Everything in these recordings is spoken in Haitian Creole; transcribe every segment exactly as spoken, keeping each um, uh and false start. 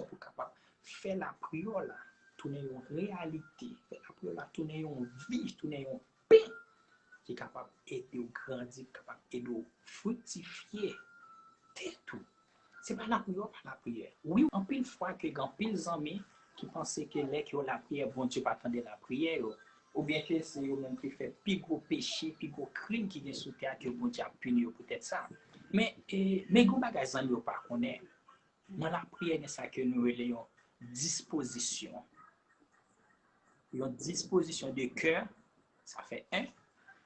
pou w kapab fè lapriyè w la tounen yon reyalite, fè lapriyè w la tounen yon vi, tounen yon pen ki kapab ede w grandi, ki kapab ede w friktifye tèt ou. Se pa lapriyè w pa lapriyè. Wi, anpil fwa ke gen anpil zanmi ki panse ke lè ke yo lapriyè, Bondye pa tande lapriyè yo, oubyen ke se yo menm ki fè pi gwo peche, pi gwo krim ki gen sou tè a, ke Bondye ap pini yo poutèt sa. Men, e, men gen yon bagay zanmi yo pa konnen. Nan lapriyè, gen sa ke nou rele yon dispozisyon. Yon dispozisyon de kè, sa fè en.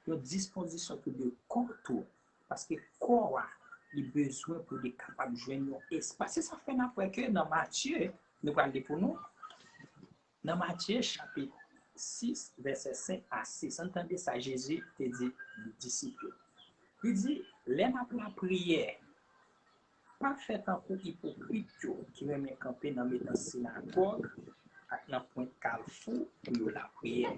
Yon dispozisyon tou de kò tou. Paske kò a, li bezwen pou li kapab jwenn yon espas. Se sa fè n ap wè ke nan Matye, nou pral li pou nou. Nan Matye chapit sis, vèsè senk a sis, ann tande sa Jezi te di disip yo. Li di, lè n ap lapriyè, pa fè tankou ipokrit yo ki renmen kanpe nan mitan sinagòg ak nan pwent kalfou pou yo lapriyè.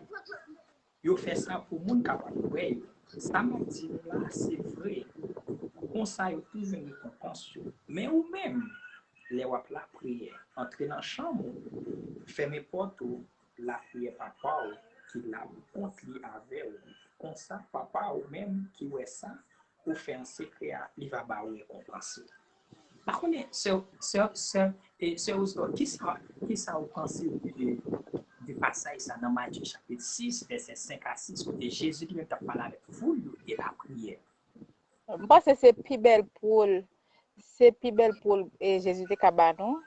Yo fè sa pou moun kapab wè yo. Sa m ap di nou la, se vre. Konsa, yo tou jwenn rekonpans yo. Men ou menm, lè w ap lapriyè, antre nan chanm ou, fèmen pòt ou, lapriyè Papa w ki la pou kont li avè w. Konsa, Papa w menm ki wè sa ou fè an sekrè a, li va ba w rekonpans ou. Pa konnen, sè, sè, sè, e, sè Osdor, kisa, kisa ou panse de, de pasaj sa nan Matye chapit sis, vèsè senk a sis, kote Jezi li menm t ap pale avèk foul yo de lapriyè? M panse se pi bèl poul, se pi bèl poul e Jezi te ka ba nou.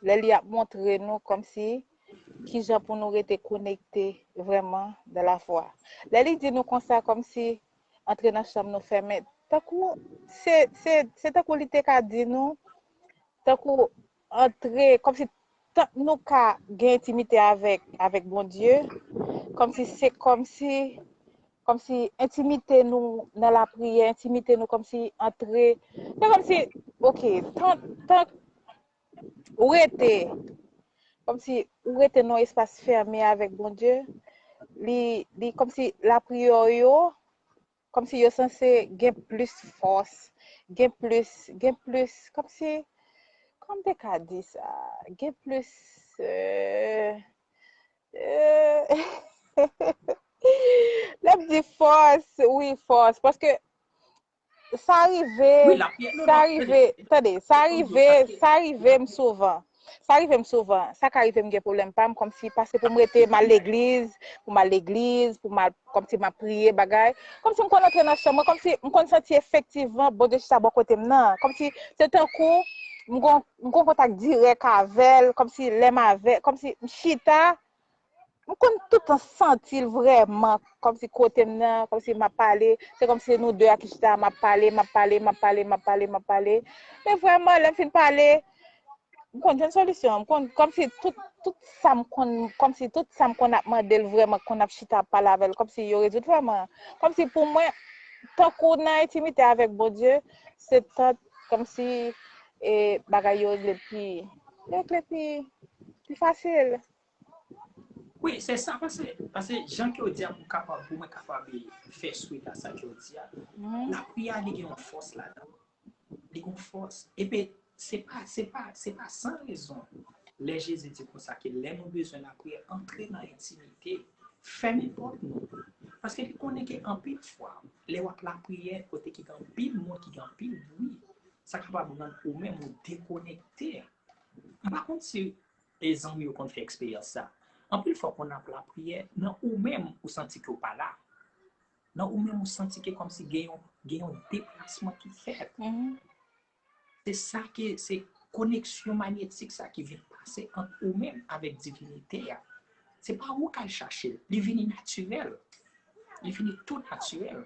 Lè li ap montre nou kòmsi kijan pou nou rete konekte vrèman dans la foi. Lè li di nou konsa kòmsi antre nan chanm nou fèmen, tankou se se se tankou li te ka di nou, tankou antre, kòmsi tan nou ka gen entimite avèk avèk Bondye, kòmsi se kòmsi kòmsi entimite nou nan lapriyè, entimite nou kòmsi antre, se kòmsi, oke, tan tan ou rete, kòmsi ou rete nan yon espas fèmen avèk Bondye, li li kòmsi lapriyè w yo, kòmsi yo sanse gen plis fòs, gen plis, gen plis, kòmsi, kòman m te ka di sa, gen plis, euh, euh, lè m di fòs, wi, fòs, paske sa rive, sa rive, tande, sa rive, sa rive m souvan. Sa rive m souvan. Sa ka rive m gen pwoblèm pa m, kòmsi pase pou m rete m al legliz, pou m al legliz, pou m al, kòmsi m ap priye, bagay. Kòmsi m konn antre nan chanm mwen, kòmsi m konn santi efektivman Bondye chita bò kote m nan. Kòmsi se tankou m gon m gon kontak dirèk avè l, kòmsi lè m avè, kòmsi m chita, m konn tout tan santi l vrèman, kòmsi kote m nan, kòmsi m ap pale, se kòmsi se nou de a ki chita, m ap pale, m ap pale, m ap pale, m ap pale, m ap pale. Men vrèman, lè m fin pale, m konn jwenn solisyon, m konn, kòmsi tout, tout sa m konn, kòmsi tout sa m konn ap mande l vrèman, konn ap chita ap pale avè l, kòmsi yo rezoud vrèman. Kòmsi pou mwen, tankou nan entimite avèk Bondye, se tan, kòmsi, e, bagay yo regle pi, regle pi, pi fasil. Wi, se sa, paske, paske jan ke w di a, pou kapab, pou mwen kapab fè swit a sa ke w di a, lapriyè a li gen yon fòs ladan. Li gen yon fòs. Epi, se pa, se pa, se pa san rezon. Lè Jezi di konsa ke lè nou bezwen lapriyè, antre nan entimite, fèmen pòt nou. Paske li konnen ke anpil fwa, lè w ap lapriyè, kote ki gen anpil moun, ki gen anpil bri, sa kapab rann ou menm ou dekonekte. M pa konn si e zanmi yo konn fè eksperyans sa. Anpil fwa, w konn ap lapriyè, nan ou menm, ou santi ke w pa la. Nan ou menm, ou santi ke kòmsi gen yon, gen yon deplasman ki fèt. Se sa ke, se koneksyon manyetik sa ki vin pase ant ou menm avèk divinite a. Se pa ou k al chache l, li vini natirèl. Li vini tou natirèl.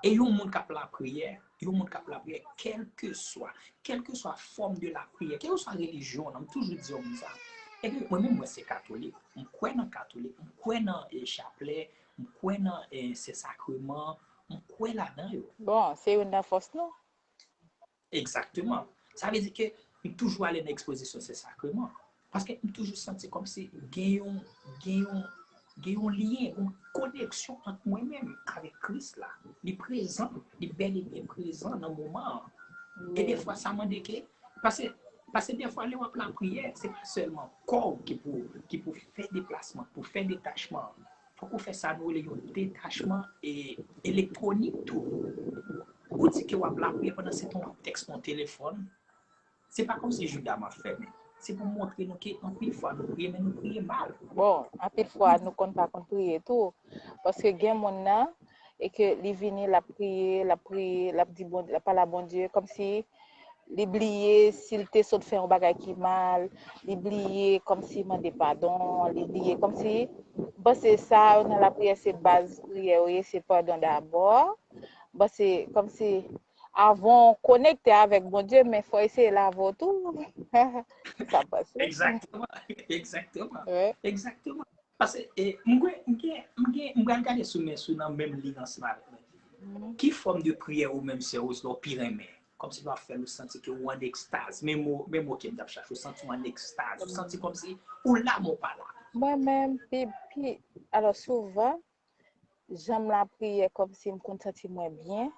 E yon moun k ap lapriyè, yon moun k ap lapriyè, kèlkeswa, kèlkeswa fòm de lapriyè, kèlkeswa relijyon w nan, m toujou di yon moun sa. Epi mwen menm, mwen se katolik. M kwè nan katolik, m kwè nan e, chaplè, m kwè nan e, sen sakreman, m kwè ladan yo. Bon, se youn nan fòs nou. Egzakteman. Sa vle di ke m toujou ale nan ekspozisyon sen sakreman. Paske m toujou santi kòmsi gen yon, gen yon, gen yon lyen, yon koneksyon ant mwen menm avèk Kris la. Li prezan, li bèl e byen prezan nan moman an. E defwa sa mande ke, paske Paske defwa, lè w ap lapriyè, se pa sèlman kò w ki pou, ki pou fè deplasman, pou fè detachman. Fòk ou fè sa nou rele yon detachman e, elektwonik tou. Ou di ke w ap lapriyè pandan se tan w ap tèks nan telefòn. Se pa kòmsi Jouda m ap fè, men se pou montre nou ke anpil fwa nou priye, men nou priye mal. Bon, anpil fwa, nou konn pa konn priye tou. Paske gen moun nan, e ke li vini, l ap priye, l ap priye, l ap di, bon, l ap pale a Bondye, kòmsi li bliye si l te sot fè yon bagay ki mal, li bliye kòmsi mande padon, li bliye kòmsi, m panse sa nan lapriyè se baz priyè yo ye, se padon dabò. M panse kòmsi avan w konekte avèk Bondye, men fò eseye lave w tou. Sa pase. Egzakteman, egzakteman, egzakteman. Paske e, m gen, m gen, m gen, m pral gade sou men sou nan menm liy ansanm avèk mwen. Ki fòm de priyè ou menm sè Rose la w pi renmen? Kòmsi lè w ap fè l ou santi ke ou an ekstaz. Men mo, men mo ke m t ap chache, ou santi ou an ekstaz. Ou santi kòmsi ou la men w pa la. Mwen menm, pi, pi, alò souvan, jan m lapriyè kòmsi m konn santi mwen byen,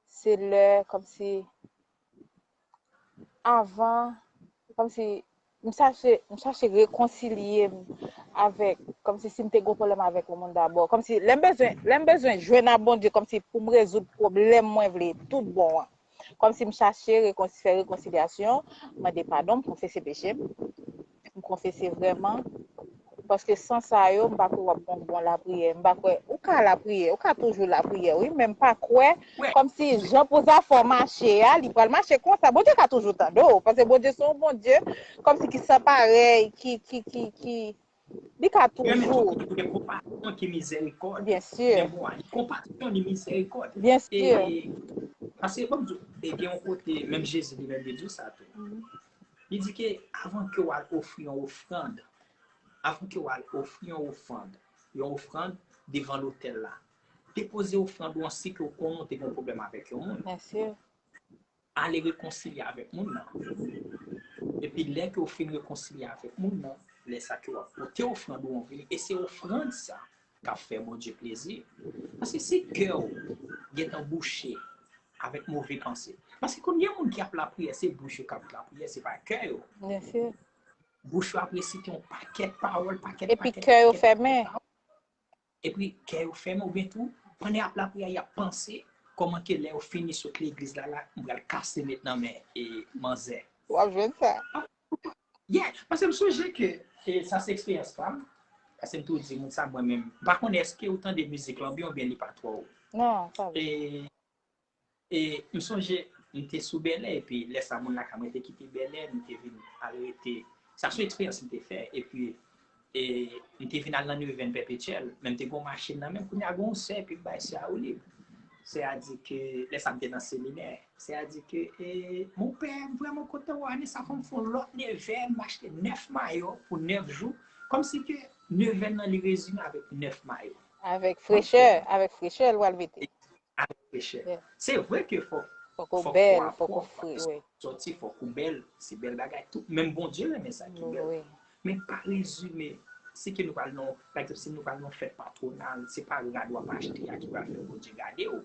se lè kòmsi avan, kòmsi m chache, m chache rekonsilye m avèk, kòmsi si m te gen pwoblèm avèk yon moun dabò. Kòmsi lè m bezwen, lè m bezwen jwenn ak Bondye, kòmsi pou m rezoud pwoblèm mwen vle tout bon an. Kòmsi m chache rekonsi, fè rekonsilyasyon, mande padon, m konfese peche m. M konfese vrèman. Paske san sa yo, m pa kwè w ap gon bon lapriyè. M pa kwè, ou ka lapriyè, ou ka toujou lapriyè, wi, men m pa kwè, kòmsi jan pou zafè w mache a, li pral mache konsa. Bondye ka toujou tande w, paske Bondye se yon Bondye, kòmsi ki san parèy, ki, ki, ki, ki, li ka toujou. Gen konpasyon ki mizèrikòd. Byen si. Konpasyon ni mizèrikòd. Byen si. Paske, bon, e gen yon kote, menm Jezi li menm li di w sa tou. Li di ke avan ke w al ofri yon ofrann, avan ke w al ofri yon ofrann, yon ofrann devan lotèl la, depoze ofrann ou an si ke w konnen w te gen yon pwoblèm avèk yon moun. Ale rekonsilye avèk moun nan. Epi lè ke w fin rekonsilye avèk moun nan, lè sa ke w ap pote ofrann ou an vini, e se ofrann sa k ap fè Bondye plezi. Paske si kè w gentan bouche avèk move panse. Paske konn gen moun ki ap lapriyè, se bouch yo k ap lapriyè, se pa kè yo. Bouch yo ap resite yon pakèt pawòl, pakèt, epi kè yo fèmen. Epi kè yo fèmen, oubyen tou, pandan y ap lapriyè, y ap panse kòman ke lè yo fini sot legliz la, la, m pral kase met nan men e manzè. W ap jwenn sa. Yeah, paske m sonje ke e, sa se eksperyans pa m. Paske m tou di moun sa mwen menm. M pa konnen èske ou tande mizik lan byen oubyen li pa twò ou. Non, pa vre. E, e m sonje m te sou Bèlè epi lè sa moun lakay mwen te kite Bèlè, m te vin al rete. Sa se yon eksperyans m te fè epi e, m te vin al nan nevèn pèpetyèl, men m te gen yon machin nan men m, kounye a gen yon sè epi m bay sè a woulib. Sè a di ke, lè sa m te nan seminè, sè a di ke, e, mon pè, m vrèman kontan wè w, ane sa fò m fè yon lòt nevèn, m achte nèf mayo pou nèf jou, kòmsi ke nevèn nan li rezime avèk nèf mayo. Avèk frechè, avèk frechè l pral mete. Avèk frechè. Se vre ke fò, fòk ou bèl, fòk ou fre, wi. Sòti, fòk ou bèl, se bèl bagay tou. Menm Bondye renmen sa ki bèl. Men pa rezime, si ke nou pral nan, pa egzanp, si nou pral nan fèt patwonal, se pa rad w ap achte a ki pral fè Bondye gade w.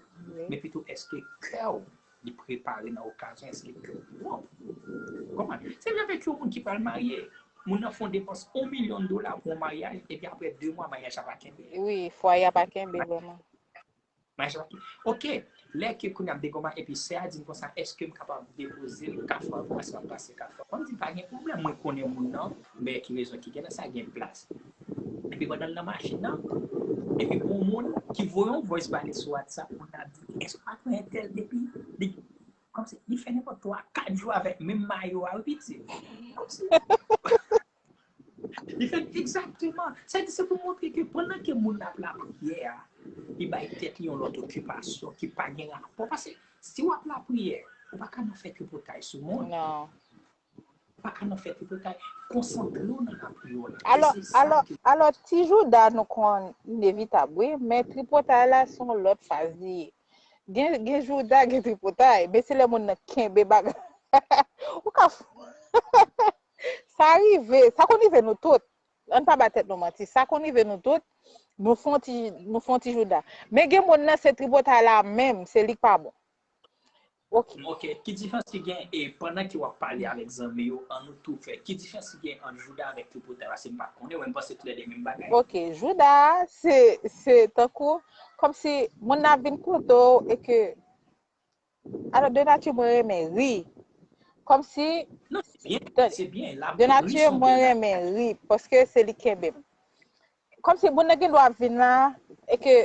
Men pito èske kè w li prepare nan okazyon, èske kè w pwòp. Konprann? Se menm avèk yon moun ki pral marye. Moun nan fè yon depans yon milyon dola pou yon maryaj, epi apre de mwa, maryaj la pa kenbe. Wi, fwaye a pa kenbe vrèman. Maryaj la pa kenbe. Ok, lè ke kounye a m degonman, epi sè a di m konsa, èske m kapab depoze l Kafou, èske m ap pase Kafou? Mwen di pa gen pwoblèm, mwen konnen moun nan, men ki rezon ki gen nan sa gen plas. Epi pandan l nan machin nan, epi gon moun ki voye yon voice ba li sou WhatsApp, moun nan di, èske w pa konn entèl depi li, kòmsi, li fè nenpòt twa, kat jou avèk menm mayo a, wi, piti. Kòmsi. Li fè egzakteman. Sa di se pou montre ke pandan ke moun nan ap lapriyè a, li bay tèt li yon lòt okipasyon ki pa gen rapò. Paske si w ap lapriyè, ou pa ka nan fè tripotay sou moun. Non. Ou pa ka nan fè tripotay. Konsantre w nan lapriyè w la. Alò, alò, alò, ti jouda nou konn inevitab, wi, men tripotay la se yon lòt faz li ye. Gen, gen jouda, gen tripotay, men se lè moun nan kenbe bagay. Ou ka Sa rive, sa konn rive nou tout. Ann pa ba tèt nou manti, sa konn rive nou tout. Nou fè yon ti, nou fè yon ti jouda. Men gen moun nan se tripotay la menm, se li k pa bon. Ok. Ok, ki diferans ki gen e pandan ke w ap pale avèk zanmi yo, an nou tou fè, ki diferans ki gen ant Jouda avèk tripotay la? Se m pa konnen, mwen m panse toulède menm bagay. Ok, Jouda, se, se tankou, kòmsi moun nan ap vin kote w e ke, alò, de nati mwen renmen ri. Kòmsi, Non, se byen, Tande. Se byen. La, de nati mwen renmen ri, paske se li kenbe m. Kòmsi moun nan gen dwa vin la, e ke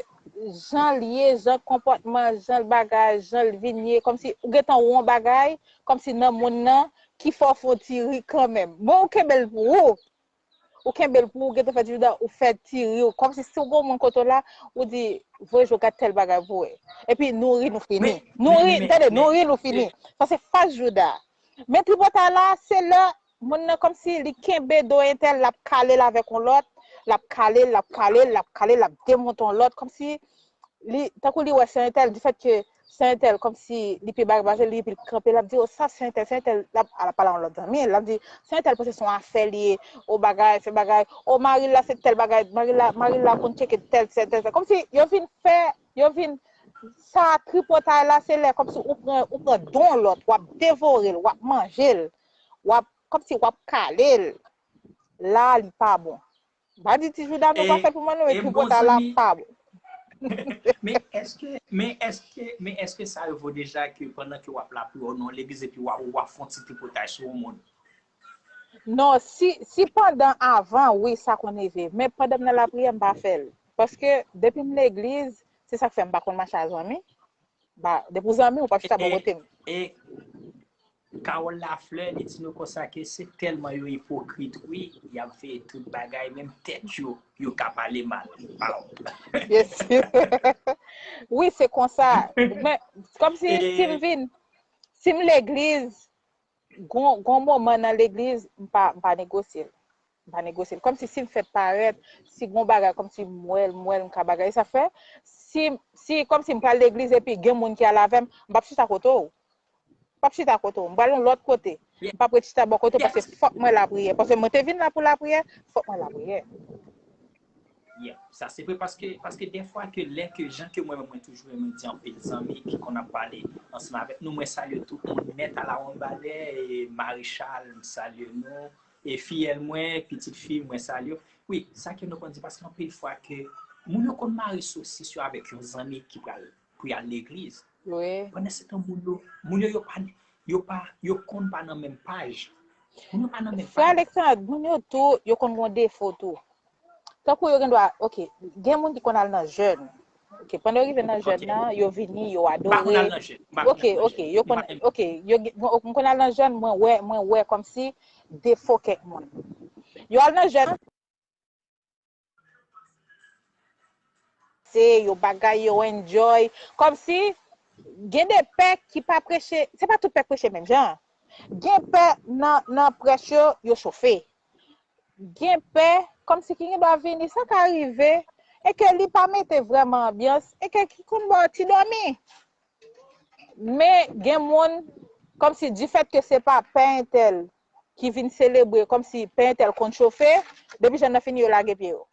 jan l ye, jan konpòtman, jan l bagay, jan l vin ye, kòmsi ou gentan wè yon bagay, kòmsi nan moun nan, ki fè w fè yon ti ri kanmenm. Bon, ou kenbe l pou ou. Ou kenbe l pou ou, gentan fè ti ri, ou fè ti ri, ou kòmsi si w gen yon moun kote w la, ou di, voye je w gad tèl bagay pou wè. Epi nou ri, nou fini. Men, Nou men, ri, men, tande, nou men, ri, nou fini. Sa se fas Jouda. Men tripotay la, se lè moun nan kòmsi li kenbe do entèl, l ap kale l avèk yon lòt, l ap kale l, l ap kale l, l ap kale l, l ap demonte yon lòt, kòmsi li, tankou li wè se entèl, difèt ke se entèl, kòmsi li pi bagay pase li, epi l kanpe, l ap di, o sa se entèl, se entèl, l ap, l ap pale yon lòt zanmi, l ap di, se entèl panse se yon afè li ye, o bagay, se bagay, o mari l la se tèl bagay, mari l la, mari l la konn tcheke tèl, tèl, tèl, tèl. Kòmsi yo vin fè, yo vin, sa tripotay la, se lè kòmsi ou pran, ou pran do yon lòt, w ap devore l, w ap manje l, w ap, kòmsi w ap kale l. La, li pa bon. M pa di ti Jouda non pa fèt pou mwen non, men tripotay la pa bon. Men èske, men èske, men èske sa rive w deja ke pandan ke w ap lapriyè, w nan legliz epi w ap, w ap fè yon ti tripotay sou yon moun? Non, si, si pandan avan, wi, sa konn rive. Men pandan m nan lapriyè, m pa fè l. Paske depi m legliz, se sa k fè m pa konn mache a zanmi. Ba, depi w zanmi, ou p ap chita bò kote m. E Carole Lafleur, li di nou konsa ke se tèlman yo ipokrit, wi, y ap veye tout bagay, menm tèt yo, yo ka pale mal. Pawòl. Wi, se konsa. Men, kòmsi si m vin, si m legliz, gon, gon moman nan legliz, m pa, m pa negosye l. M pa negosye l. Kòmsi si m fèt parèt, si gon bagay, kòmsi m wè l, m wè l, m ka bagay. Sa fè, si, si kòmsi m pral legliz epi gen moun ki al avè m, m p ap chita kote w. M p ap chita kote w. M pral yon lòt kote. M p ap ret chita bò kote w paske fòk mwen lapriyè. Paske mwen te vin la pou lapriyè, fòk mwen lapriyè. Yeah, sa se vre paske, paske dèfwa ke lè ke jan ke mwen, mwen toujou renmen di anpil zanmi ki konn ap pale ansanm avèk nou, mwen salye tout moun nèt a la wonbadè e Marichal, m salye nou, e fiyèl mwen, pitit fi, mwen salye w. Wi, sa ke nou konn di paske anpil fwa ke moun yo konn mare sosis yo avèk yon zanmi ki pral pou y al legliz. Pandan se tan moun yo, moun yo, yo pa, yo pa, yo konn pa nan menm paj. Moun yo pa nan menm paj. Frè Alexandre, moun yo tou, yo konn gon defo tou. Tankou yo gen dwa, ok, gen moun ki konn al nan jèn. Ok, pandan yo rive nan jèn nan, yo vini, yo adore. Ok, ok, yo konn, ok, yo, m konn al nan jèn, mwen wè, mwen wè kòmsi defo kèk moun. Yo al nan jèn, se yo bagay, yo enjoy. Kòmsi gen de pè ki pa preche, se pa tout pè k preche menm jan. Gen pè nan, nan prèch yo, yo chofe. Gen pè, kòmsi ki gen dwa vini, sa ka rive, e ke li pa mete vrèman anbyans, e ke ki konn ba w ti dòmi. Men gen moun, kòmsi difèt ke se pa pè entèl ki vin selebre, kòmsi pè entèl konn chofe, depi jèn nan fini, yo lage pye yo.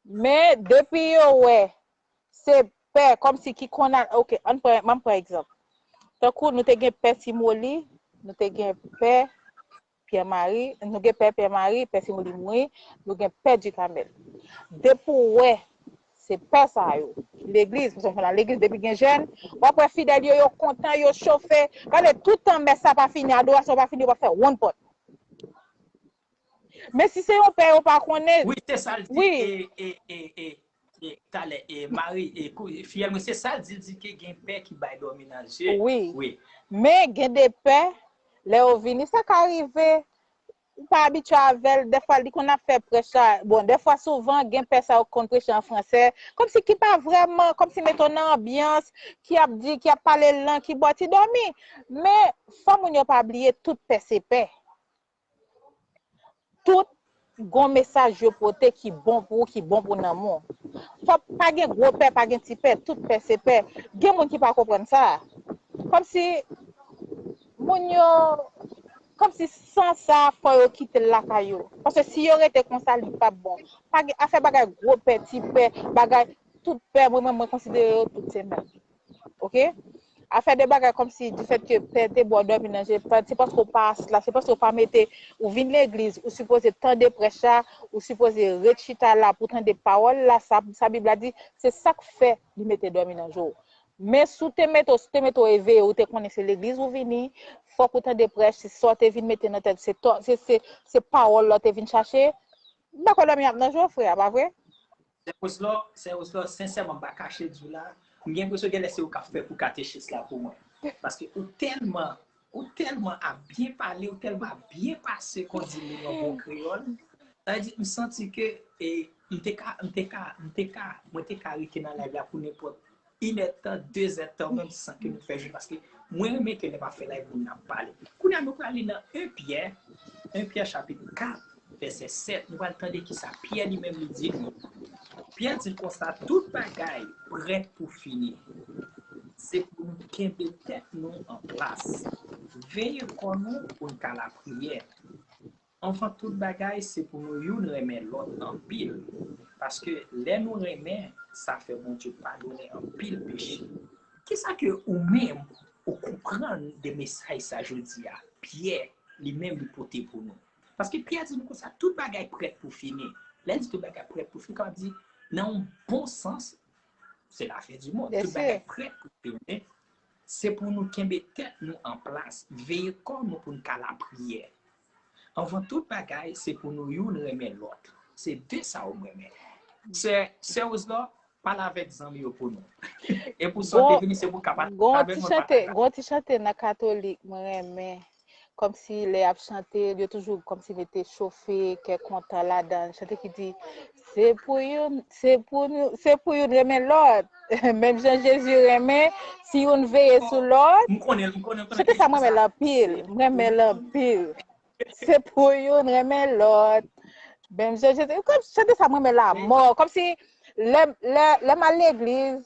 Men depi yo wè se pè kòmsi ki konn al, ok, ann pran, m pran egzanp. Tankou nou te gen pè Simoli, nou te gen pè Pyè Mari, nou gen pè Pyè Mari, pè Simoli mouri, nou gen pè Dikamèl. Depi w wè se pè sa yo, legliz, paske m konn al legliz depi gen jèn, w ap wè fidèl yo, yo kontan, yo chofe. Gade, toutan mès sa pa fini, adorasyon pa fini, yo pa fè wonn pòt. Men si se yon pè yo pa konnen. Wi, se sa l di. Wi. E, e, e, e, e, talè, e, Mari, e, kou, fiyèl mwen, se sa l di, l di ke gen pè ki bay dòmi nan je. Wi. Wi. Men gen de pè, lè yo vini, sa ka rive, ou pa abitye avè l, dèfwa li konn ap fè prèch la. Bon, dèfwa souvan, gen pè sa yo konn preche an fransè, kòmsi ki pa vrèman, kòmsi mete w nan anbyans, ki ap di, ki ap pale lang, ki ba w ti dòmi. Men, fò moun yo pa bliye, tout pè se pè. Tout gon mesaj yo pote ki bon pou ou, ki bon pou nanm ou. Fò pa gen gwo pè, pa gen ti pè, tout pè se pè. Gen moun ki pa konprann sa. Kòmsi moun yo, kòmsi san sa, fò yo kite l lakay yo. Paske si yo rete konsa, li p ap bon. Pa gen afè bagay gwo pè, ti pè, bagay, tout pè, mwen, mwen, mwen konsidere yo tout se menm. Ok? Afè de bagay kòmsi, difèt ke pè te ba w dòmi nan je, pa- se paske w pa la, se paske w pa mete, ou vin legliz, ou sipoze tande prèch la, ou sipoze ret chita la pou tande pawòl la, sa, sa Bib la di, se sa k fè li mete dòmi nan je w. Men si w te mete w, si w te mete w eveye, ou te konnen se legliz ou vini, fòk ou tande prèch, se sa w te vin mete nan tèt, se, to- se, se, se pawòl la w te vin chache, m dakò dòmi ap nan je w, frè, pa vre? Sè Oslò, Sè Oslò, sensèman, m pa kache di w la, m gen enpresyon genlè se ou k ap fè kou katechis la pou mwen. Paske ou tèlman, ou tèlman ap byen pale, ou tèlman ap byen pase, kon di nou an bon kreyòl. Sa vle di, m santi ke e, m te ka, m te ka, m te ka, mwen te ka rete nan live la pou nenpòt inèdtan, dezèdtan, menm san ke nou fè jou, paske mwen renmen ke lè m ap fè live, moun nan ap pale. Kounye a, nou prale nan en Pyè, en Pyè chapit kat, vèsè sèt, nou pral tande kisa Pyè li menm li di nou. Pyè di l konsa, tout bagay prèt pou fini. Se pou nou kenbe tèt nou an plas. Veye kò nou pou n ka lapriyè. Anvan tout bagay, se pou nou youn renmen lòt anpil, paske lè nou renmen, sa fè Bondye padone anpil peche. Kisa ke ou menm ou konprann de mesaj sa jodi a, Pyè li menm li pote pou nou? Paske Pyè di nou konsa, tout bagay prèt pou fini. Lè l di tout bagay prèt pou fini, kapab di, nan yon bon sans, se la fin du monde. Tout bagay prèt pou fini. Se pou nou kenbe tèt nou an plas, veye kò nou pou n ka lapriyè. Anvan tout bagay, se pou nou youn renmen lòt. Se de sa yo m renmen. Sè, Sè Oslò, pale avèk zanmi yo pou nou. E pou sa w te vini, se pou w ka pale avèk mwen, pale avèk. Gon ti chante nan katolik, mwen renmen. Kòmsi lè y ap chante, yo toujou kòmsi mete chofe, kè kontan ladan. Chante ki di, se pou youn, se pou nou, se pou youn renmen lòt. Menm jan Jezi renmen, si youn veye sou lòt. M konnen, m konnen, m konnen. Chante sa mwen renmen l anpil, m renmen l anpil. Se pou youn renmen lòt. Menm jan Jezi, kòm chante sa mwen renmen lanmò. Kòmsi lè, lè, lè m al legliz,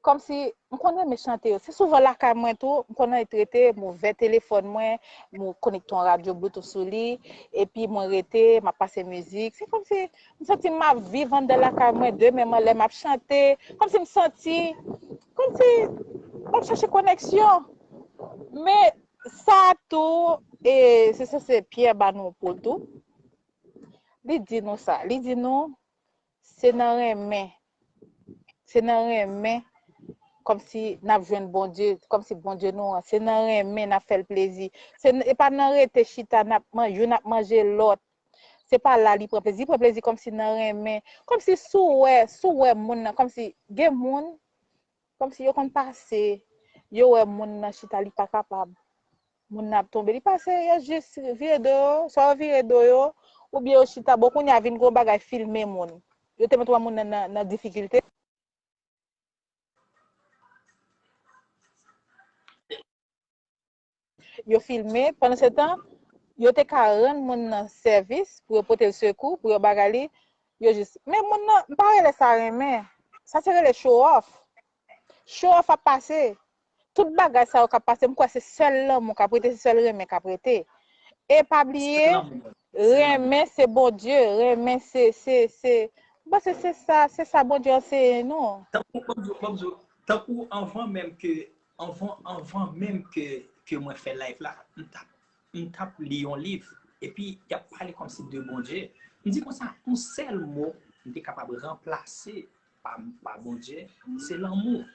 kòmsi m konn renmen chante yo. Se souvan lakay mwen tou, m konn ret rete, m ouvè telefòn mwen, m konekte yon radyo Bluetooth sou li, epi mwen rete, m ap pase mizik. Se kòmsi m santi m ap viv anndan lakay mwen, demen m anlè m ap chante, kòmsi m santi, kòmsi m ap chache koneksyon. Men sa tou, e se sanse Pyè ba nou pou l tou. Li di nou sa, li di nou, se nan renmen. Se nan renmen, kòmsi n ap jwenn Bondye, kòmsi Bondye nou an. Se nan renmen n ap fè l plezi. Se n- e pa nan rete chita, n ap man- youn ap manje lòt. Se pa la li pran plezi. Li pran plezi kòmsi nan renmen. Kòmsi si w wè, si w wè moun nan, kòmsi gen moun, kòmsi yo konn pase, yo wè moun nan chita, li pa kapab. Moun nan ap tonbe, li pase, yo jis vire do yo, swa yo vire do yo, oubyen yo chita. Bon, kounye a vin gon bagay filme moun. Yo te mete moun nan, nan, nan difikilte. Yo filme, pandan se tan, yo te ka rann moun nan sèvis pou yo pote l sekou, pou yo bagay li. Yo jis, men moun nan, m pa rele sa renmen. Sa se rele show off. Show off ap pase. Tout bagay sa yo k ap pase, m kwè se sèl lanmou k ap rete, se sèl renmen k ap rete. E pa bliye, renmen se Bondye, renmen se, se, se, m panse se sa, se sa Bondye anseye nou. Tankou, ban m di w, ban m di w, tankou anvan menm ke, anvan, anvan menm ke, ke mwen fè live la, m t ap, m t ap li yon liv, epi y ap pale kòmsi de Bondye. M di konsa, yon sèl mo, m te kapab ranplase pa, pa Bondye, se lanmou.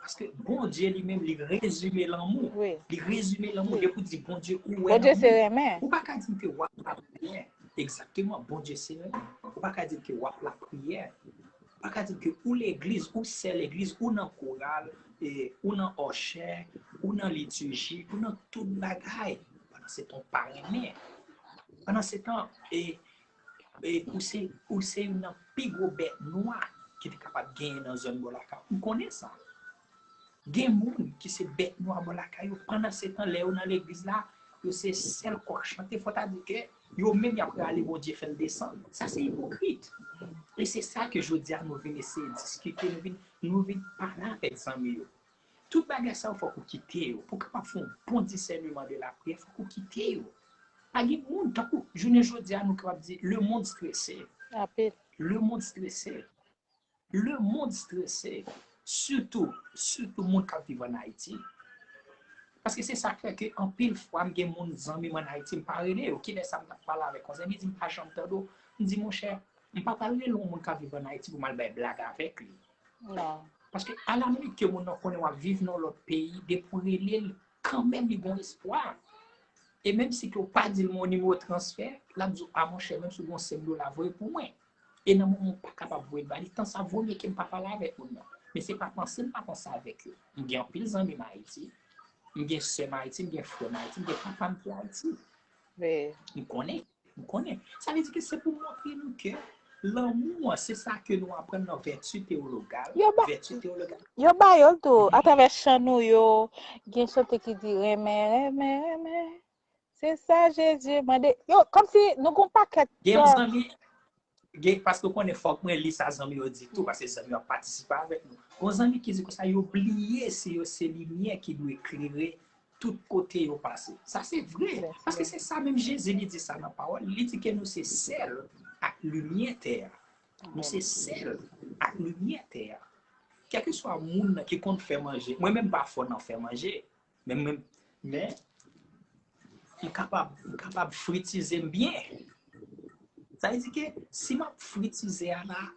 Paske Bondye li menm, li rezime lanmou. Li rezime lanmou. Depi w di Bondye, ou wè lanmou. Ou pa ka di m ke w ap lapriyè. Egzakteman, Bondye se renmen. Ou pa ka di m ke w ap lapriyè. Ou pa ka di m ke ou legliz, ou sè legliz, ou nan koral, e, ou nan òchè, ou nan litiji, ou nan tout bagay. Pandan se tan w pa renmen. Pandan se tan, e, e, ou se, ou se youn nan pi gwo bèt nwa ki te kapab genyen nan zòn bò lakay ou. M konnen sa. Gen moun ki se bèt nwa bò lakay yo. Pandan se tan, lè yo nan legliz la, yo se sèl kòk chante. Fò ta di ke yo menm y ap rale Bondye fè l desann. Sa se ipokrit. E se sa ke jodi a nou vin eseye diskite, nou vin, nou vin pale avèk zanmi yo. Tout bagay sa yo fòk ou kite yo. Pou w kapab fè yon bon disèneman de lapriyè, fòk ou kite yo. Pa gen moun, tankou jounen jodi a, nou kapab di, le monde stressé. Le monde stressé. Le monde stressé. Sitou, sitou moun k ap viv ann Ayiti. Paske se sa k fè ke anpil fwa m gen moun, zanmi m ann Ayiti, m pa rele yo. Kilè sa m t ap pale avèk yon zanmi, li di m pa janm tande w. M di, monchè, m pa pral rele yon moun k ap viv ann Ayiti pou m al bay blag avèk li. Non. Paske alaminit ke moun nan konnen w ap viv nan lòt peyi, depi w rele l, kanmenm li gon espwa. E menm si ke w pa di l men yon nimewo transfè, l ap di w, a monchè, menm si w gon senk dola, voye pou mwen. E nan moman w pa kapab voye l ba li, tan sa, vo mye ke m pa pale avèk moun nan. Men se pa panse m pa panse avèk yo. M gen anpil zanmi m Ayiti, m gen sè m Ayiti, m gen frè m Ayiti, m gen papa m ki Ayiti. M konnen, m konnen. Sa vle di ke se pou montre nou ke lanmou an, se sa ke nou aprann nan vèti teyologal. Yo ba, vèti teyologal. Yo ba yo l tou, atravè chan nou yo, gen chante ki di renmen, renmen, renmen. Se sa Jezi mande. Yo, kòmsi nou gon pakèt. Gen yon zanmi, gen, paske w konnen fòk mwen li sa zanmi yo di tou, paske zanmi yo ap patisipe avèk nou. Gon zanmi ki di konsa, yo bliye se yo se limyè ki dwe klere tout kote yo pase. Sa se vre, paske se sa menm Jezi li di sa nan pawòl, li di ke nou se sèl ak limyè tè a. Nou se sèl ak limyè tè a. Kèlkeswa moun nan ki konn fè manje, mwen menm pa fò nan fè manje, men mwen, men m kapab, m kapab fritize m byen. Sa vle di ke si m ap fritize a la,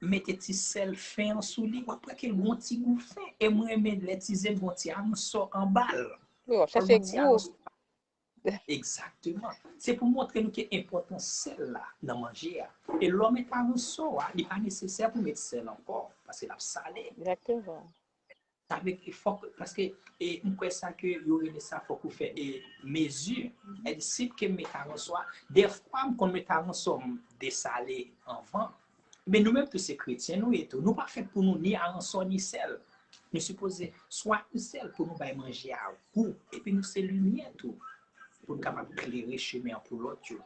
m mete ti sèl fen an sou li, w ap wè ke l gon ti gou fen. E mwen renmen lè ti zen gon ti aransò anba l. Wi, w ap chèche gou. Egzakteman. Se pou montre nou ke enpòtans sèl la nan manje a. E lè w met aransò a, li pa nesesè pou met sèl ankò, paske l ap sale. Egzakteman. Sa vle di fòk, paske e, m kwè sa ke yo rele sa fòk ou fè e, mezi. Èd sit ke m met aransò a, dèfwa m konn met aransò m desale anvan. Men nou menm tou se kretyen nou ye tou. Nou pa fèt pou nou ni aransò ni sèl. Nou sipoze swa ni sèl pou nou bay manje a gou. Epi nou se limyè tou. Pou nou kapab klere chemen an pou lòt yo.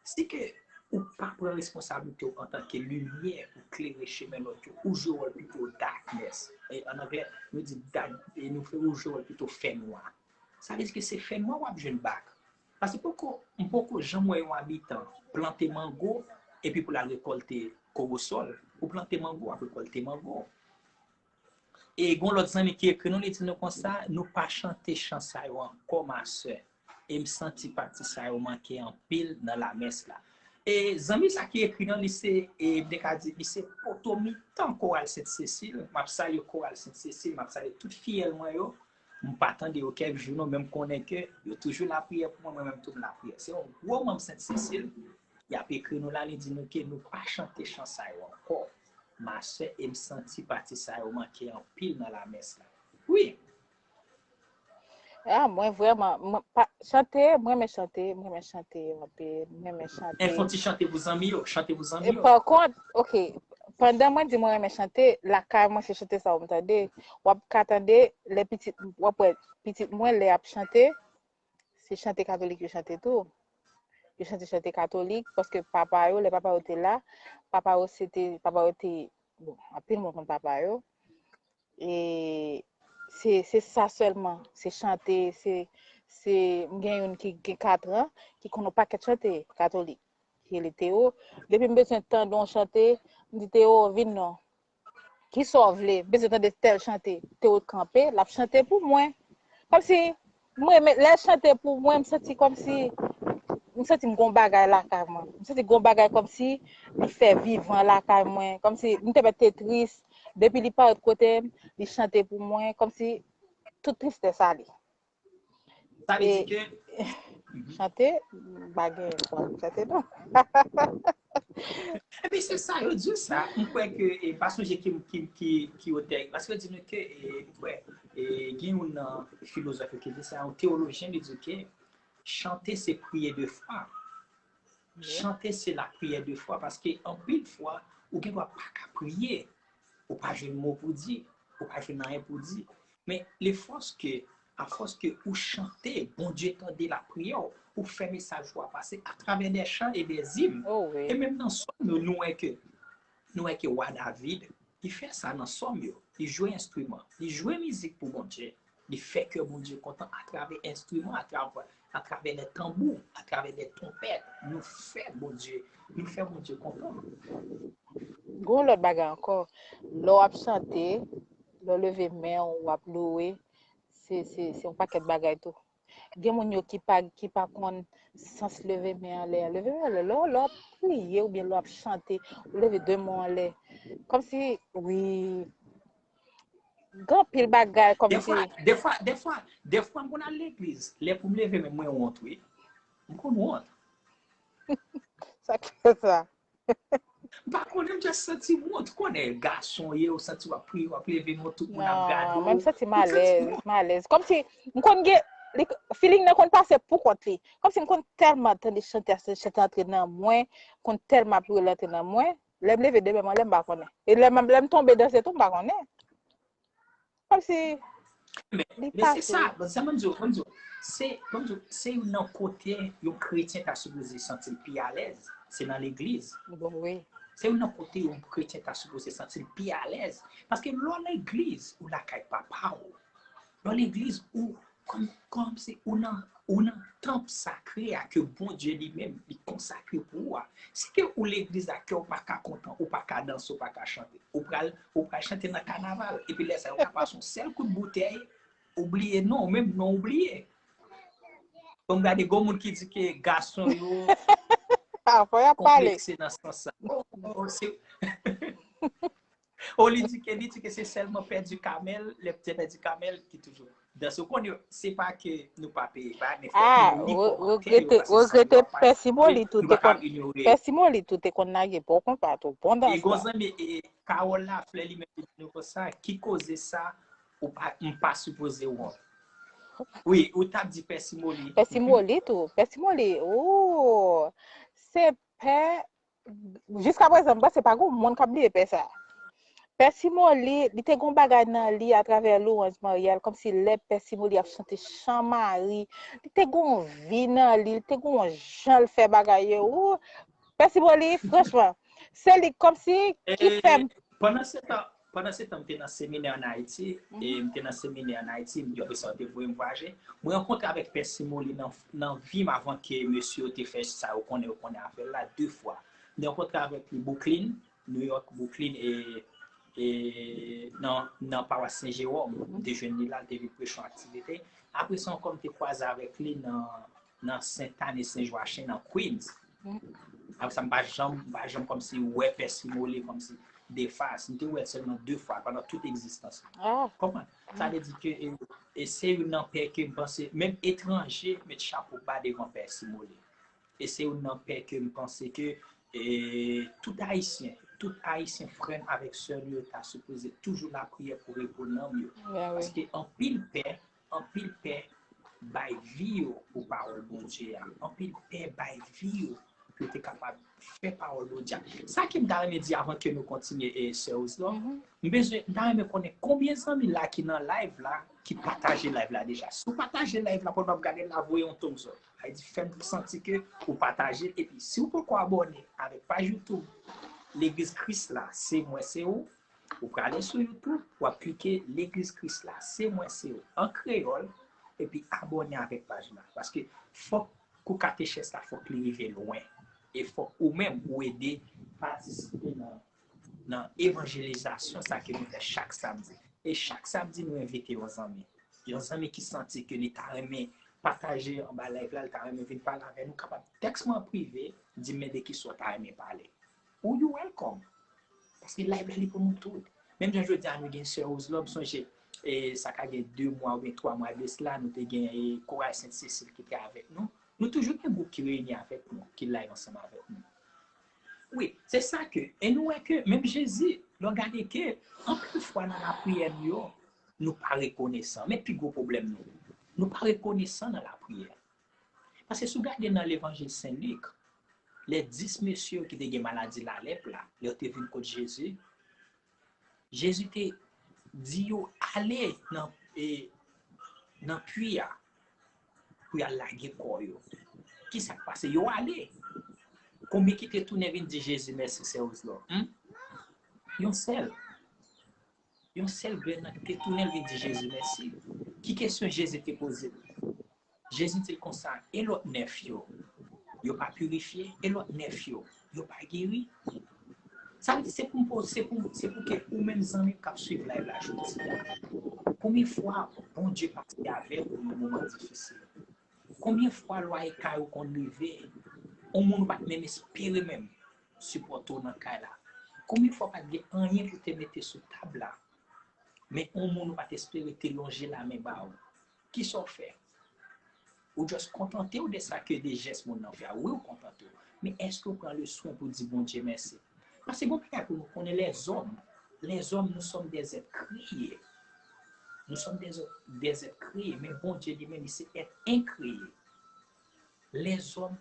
Si ke ou pa pran responsablite w antanke limyè pou klere chemen lòt yo, ou jwe wòl pito darkness. E, an anglè, nou di dark, e nou fè ou jwe wòl pito fènwa. Sa vle di ke se fènwa w ap jwenn back. Paske poko, m poko janm wè yon abitan plante mango epi pou l al rekòlte kowosòl. Ou plante mango, w ap rekòlte mango. E gon lòt zanmi ki ekri nou, li di nou konsa, nou pa chante chan sa yo ankò, ma sè. E m santi pati sa yo manke anpil nan lamès la. E zanmi sa ki ekri nan, li se, e m te ka di, li se poto mitan koral Sent Sesil. M ap salye koral Sent Sesil, m ap salye tout fiyèl mwen yo. M pa tande yo kèk jou non, men m konnen ke yo toujou lapriyè pou mwen, mwen menm tou m lapriyè. Se yon gwo manm Sent Sesil, y ap ekri nou la, li di nou ke nou pa chante chan sa yo ankò. Ma sè, e m santi pati sa yo manke anpil nan lamès la. Wi. Ah, mwen vrèman, mwen pa, chante, mwen renmen chante, mwen renmen chante anpil, mwen renmen chante. Fè yon ti chante pou zanmi yo, chante pou zanmi yo. E pa kont, ok, pandan mwen di mwen renmen chante, lakay mwen se chante sa yo m tande. W ap ka tande, lè pitit, w ap wè pitit mwen lè y ap chante, se chante katolik yo chante tou. Yo chante chante katolik, paske papa yo, lè papa yo te la, papa yo se te, papa yo te, bon, anpil moun konn papa yo. E se, se sa sèlman, se chante, se, se, m gen youn ki gen kat an, ki konn yon pakèt chante katolik. Ki rele Teo. Depi m bezwen tande yon chante, m di Teo, vin non. Kisa w vle? M bezwen tande tèl chante. Teo kanpe, l ap chante pou mwen. Kòmsi, mwen renmen, lè l chante pou mwen, m santi kòmsi, m santi m gon bagay lakay mwen. M santi gon bagay kòmsi li fè vivan lakay mwen. Kòmsi m te mèt te tris, depi li parèt kote m, li chante pou mwen, kòmsi tout tristès ale. Sa vle di ke chante, m pa gen pwoblèm chante non. Epi se sa yo di sa, m kwè ke, e, pa sonje ki, ki, ki, ki otè, paske yo di nou ke, e, m kwè, e, gen youn nan filozòf yo ki di sa, yon teyolojyen, li di ke chante se priye de fwa. Chante se lapriyè de fwa, paske anpil fwa, ou gen dwa pa ka priye, ou pa jwenn mo pou di, ou pa jwenn anyen pou di. Men lefòs ke, afòs ke ou chante, Bondye tande lapriyè w, ou fè mesaj ou a pase atravè des chants et des hymnes. Oh, wi. E menm nan sòm yo, nou wè ke, nou wè ke wa David, li fè sa nan sòm yo. Li jwe enstriman, li jwe mizik pou Bondye. Li fè kè Bondye kontan atravè enstriman, atravè, atravè lè tanbou, atravè lè twonpèt. Nou fè Bondye, nou fè Bondye kontan. Gon lòt bagay ankò. Lè w ap chante, lè w leve men w, w ap louwe, se, se, se yon pakèt bagay tou. Gen moun yo ki pa, ki pa konn sans leve men anlè. Leve men anlè, lè, w- lè w ap priye oubyen lè w ap chante, ou leve de men w anlè. Kòmsi, wi, gen anpil bagay kòmsi. Defwa, defwa, defwa, defwa m konn al legliz. Lè pou m leve men mwen wont, wi. M konn wont. Sa k fè sa? M pa konnen, m just santi m wont. Ou konnen, gason w ye, ou santi w ap priye, w ap leve men w, tout moun ap gade w. Non, mwen m santi m alèz, m alèz. Kòmsi, m konn gen, feeling nan konn pase pou kont li. Kòmsi m konn tèlman tande chante a, chante antre nan mwen, konn tèlman ap louwe l antre nan mwen. Lè m leve de men m anlè, m pa konnen. E lè m, lè m tonbe danse tou, m pa konnen. Kòmsi Men, men se sa, bon, sa mwen di w, mwen di w, se, mwen di w, se youn nan kote yon kretyen ta sipoze santi l pi alèz, se nan legliz. Bon, wi. Se youn nan kote yon kretyen ta sipoze santi l pi alèz. Paske lè w legliz, ou lakay papa w. Lè w legliz, ou, kòm, kòmsi ou nan, ou nan tanp sakre a ke Bondye li menm, li konsakre pou ou a. Si ke ou legliz a, ke w pa ka kontan, ou pa ka danse, ou pa ka chante, ou pral, ou pral chante nan kanaval. Epi lè sa, yo ka pase yon sèl kout boutèy, ou bliye non, ou menm non ou bliye. Bon, m gade gon moun ki di ke gason yo konplekse nan sans sa. Oh, oh, se Oh, li di ke, li di ke se sèlman pèdi kamèl, lè pèdi kamèl ki toujou danse. Ou konnen, se pa ke nou pa peye, pa, men fòk nou li kòmantè yo, paske sa yo ap fè yo, nou pa ka inyore. Pè Simoli tou te konn lage bon konpa tou, bon dans la. E gon zanmi, e, Carole Lafleur li menm li di nou konsa, ki koze sa, ou pa, m pa sipoze wont. Wi, ou t ap di Pè Simoli. Pè Simoli tou, Pè Simoli, ooh, se pè Jiskaprezan, m panse pa gen moun k ap bliye pè sa. Pè Simoli, li te gon bagay nan li atravè lwanj Maryal, kòmsi lè pè Simoli ap chante chan Mari, li te gon vi nan li, li te gon jan l fè bagay yo. Ou, pè Simoli, franchman, se li kòmsi ki fè m. Pandan se tan, pandan se tan, m te nan seminè ann Ayiti, e m te nan seminè ann Ayiti, yo te voye m vwayaje. Mwen rankontre avèk pè Simoli nan, nan vi m avan ke mesye yo te fè sa yo konnen, yo konnen afè l la, de fwa. M te rankontre avèk li Brooklyn, New York, Brooklyn, e, e nan, nan pawas Sen Jewòm. M te jwenn li la, li te vin preche yon aktivite. Apre sa ankò, m te kwaze avèk li nan, nan Sentani, Sen Jwachen, nan Queens. Apre sa, m pa janm, m pa janm kòmsi wè pè Simoli kòmsi de fas. M te wè l sèlman de fwa pandan tout egzistans mwen. Konprann? Sa vle di ke, e, e se youn nan pè ke m panse, menm etranje met chapo ba devan pè Simoli. E se youn nan pè ke m panse ke, e, tout Ayisyen, tout Ayisyen frè n avèk sè n yo ta sipoze toujou lapriyè pou repo nanm yo. Paske anpil pè, anpil pè bay vi yo pou pawòl Bondye a. Anpil pè bay vi yo pou yo te kapab fè pawòl Bondye a. Sa ke m ta renmen di avan ke nou kontinye, e, sè Roselove, m bezwen, m ta renmen konnen konbyen zanmi la ki nan live la ki pataje live la deja. Si w pataje live la pandan w ap gade l la, voye yon thumbs up. Sa vle di fè m santi ke ou pataje l. Epi si w poko abòne avèk paj YouTube Legliz Kris la, se mwen, se ou, ou prale sou YouTube, w ap klike Legliz Kris la, se mwen, se ou, an kreyòl, epi abòne avèk paj la. Paske fòk kou katechèz la, fòk li rive lwen. E fòk ou menm, ou ede patisipe nan, nan evanjelizasyon sa ke nou fè chak samdi. E chak samdi, nou envite yon zanmi. Yon zanmi ki santi ke li ta renmen pataje anba live la, li ta renmen vin pale avè nou, kapab tèks mwen an prive, di m men de kisa w ta renmen pale. Ou you welcome. Paske live la, li pou nou tout. Menm jan jodi a, nou gen sè Roselove, m sonje, e, sa ka gen de mwa oubyen twa mwa de sila, nou te gen, e, koral Sent Sesil ki te avèk nou. Nou toujou gen gwoup ki reyini avèk nou, ki live ansanm avèk nou. Wi, se sa ke, e nou wè ke menm Jezi, lè w gade ke anpil fwa nan lapriyè nou yo, nou pa rekonesan. Men pi gwo pwoblèm nou, nou pa rekonesan nan lapriyè. Paske si w gade nan Levanjil Sen Lik, lè dis mesye yo ki te gen maladi lalèp la, lè yo te vin kot Jezi, Jezi te di yo ale nan, e, nan pwi a pou y al lage kò yo. Kisa k pase? Yo ale. Konbyen ki te tounen vin di Jezi mèsi, sè Roselove? Hmm? Yon sèl. Yon sèl grenn nan ki te tounen vin di Jezi mèsi. Ki kesyon Jezi te poze l? Jezi di l konsa, e lòt nèf yo? Yo pa pirifye? E lòt nèf yo? Yo pa geri? Sa vle di se pou m poze, se pou, se pou ke ou menm zanmi m k ap swiv live la jodi a. Konbyen fwa Bondye pase avèk ou nan moman difisil? Konbyen fwa lwaye kay ou konn rive? Yon moun ou pa t menm espere menm sipòte w nan kay la. Konbyen fwa pa t gen anyen pou te mete sou tab la? Men yon moun ou pa t espere te lonje lamen ba ou. Kisa w fè? Ou just kontante w de sa ke de jès moun nan fè a. Wi, ou kontante w. Men èske w pran le swen pou di Bondye mèsi? Paske bon bagay pou nou konnen lèzòm. Lèzòm, nous sommes des êtres créés. Nous sommes des, des êtres créés. Men Bondye li menm, li se èt enkréye. Lèzòm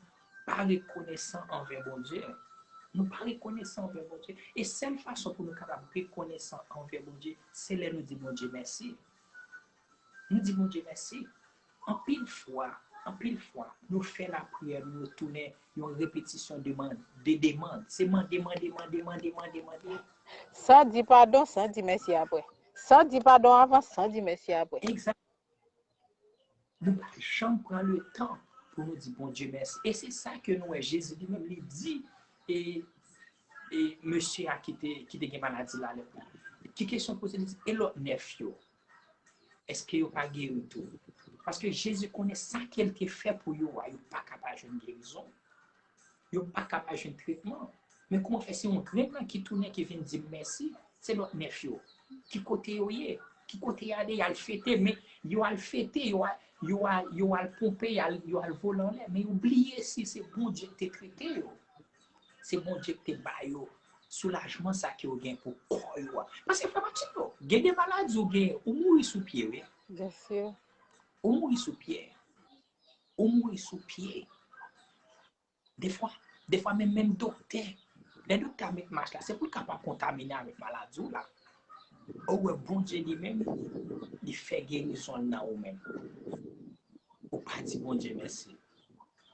pa rekonesan anvè Bondye. Nou pa rekonesan anvè Bondye. E sèl fason pou nou kapab rekonesan anvè Bondye, se lè nou di Bondye mèsi. Nou di Bondye mèsi. Anpil fwa, anpil fwa, nou fè lapriyè nou, nou tounen yon repetisyon de man-, de demann. Se mande, mande, mande, mande, mande, mande. San di padon, san di mèsi apre. San di padon avan, san di mèsi apre. Egzak. Nou pa janm pran le tan pou nou di Bondye mèsi. E se sa ke nou wè Jezi li menm li di e, e mesye a ki te, ki te gen maladi la lè. Ki kesyon poze li di, e lòt nèf yo? Èske yo pa geri tou? Paske Jezi konnen sa ke l te fè pou yo a, yo pa ka pa jwenn gerizon. Yo pa ka pa jwenn tretman. Men kòman fè se yon grenn nan ki tounen ki vin di m mèsi? Se lòt nèf yo. Ki kote yo ye? Ki kote y ale? Y al fete, men yo al fete, yo al, yo al, yo al ponpe, y al, yo al vole anlè. Men yo bliye si se Bondye ki te trete yo. Se Bondye ki te ba yo soulajman sa ke yo gen pou kò yo a. Paske frè m ak sè m yo, gen de maladi ou gen, ou mouri sou pye, wi. Byen si. Ou mouri sou pye. Ou mouri sou pye. Defwa, defwa menm, menm doktè, lè doktè a met mach la, se pou l kapab kontamine avèk maladi w la. Ou wè Bondye li menm, li fè gerizon l nan ou menm. Ou pa di Bondye mèsi.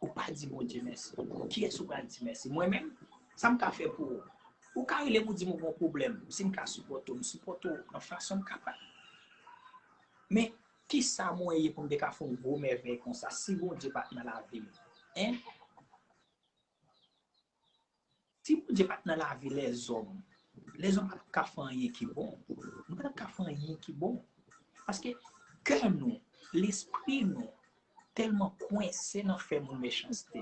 Ou pa di Bondye mèsi. Kiyès ou pral di mèsi? Mwen menm, sa m ka fè pou ou? Ou ka rele m, ou di m ou gen yon pwoblèm. Si m ka sipòte w, m sipòte w nan fason m kapab. Men, kisa mwen ye pou m te ka fè yon gwo mèvèy konsa si Bondye pa t nan lavi m? Hein? Si Bondye pa t nan lavi lèzòm, lèzòm pa t ap ka fè anyen ki bon. Nou pa t ap ka fè anyen ki bon. Paske kè nou, lespri nou, tèlman kwense nan fè moun mechanste.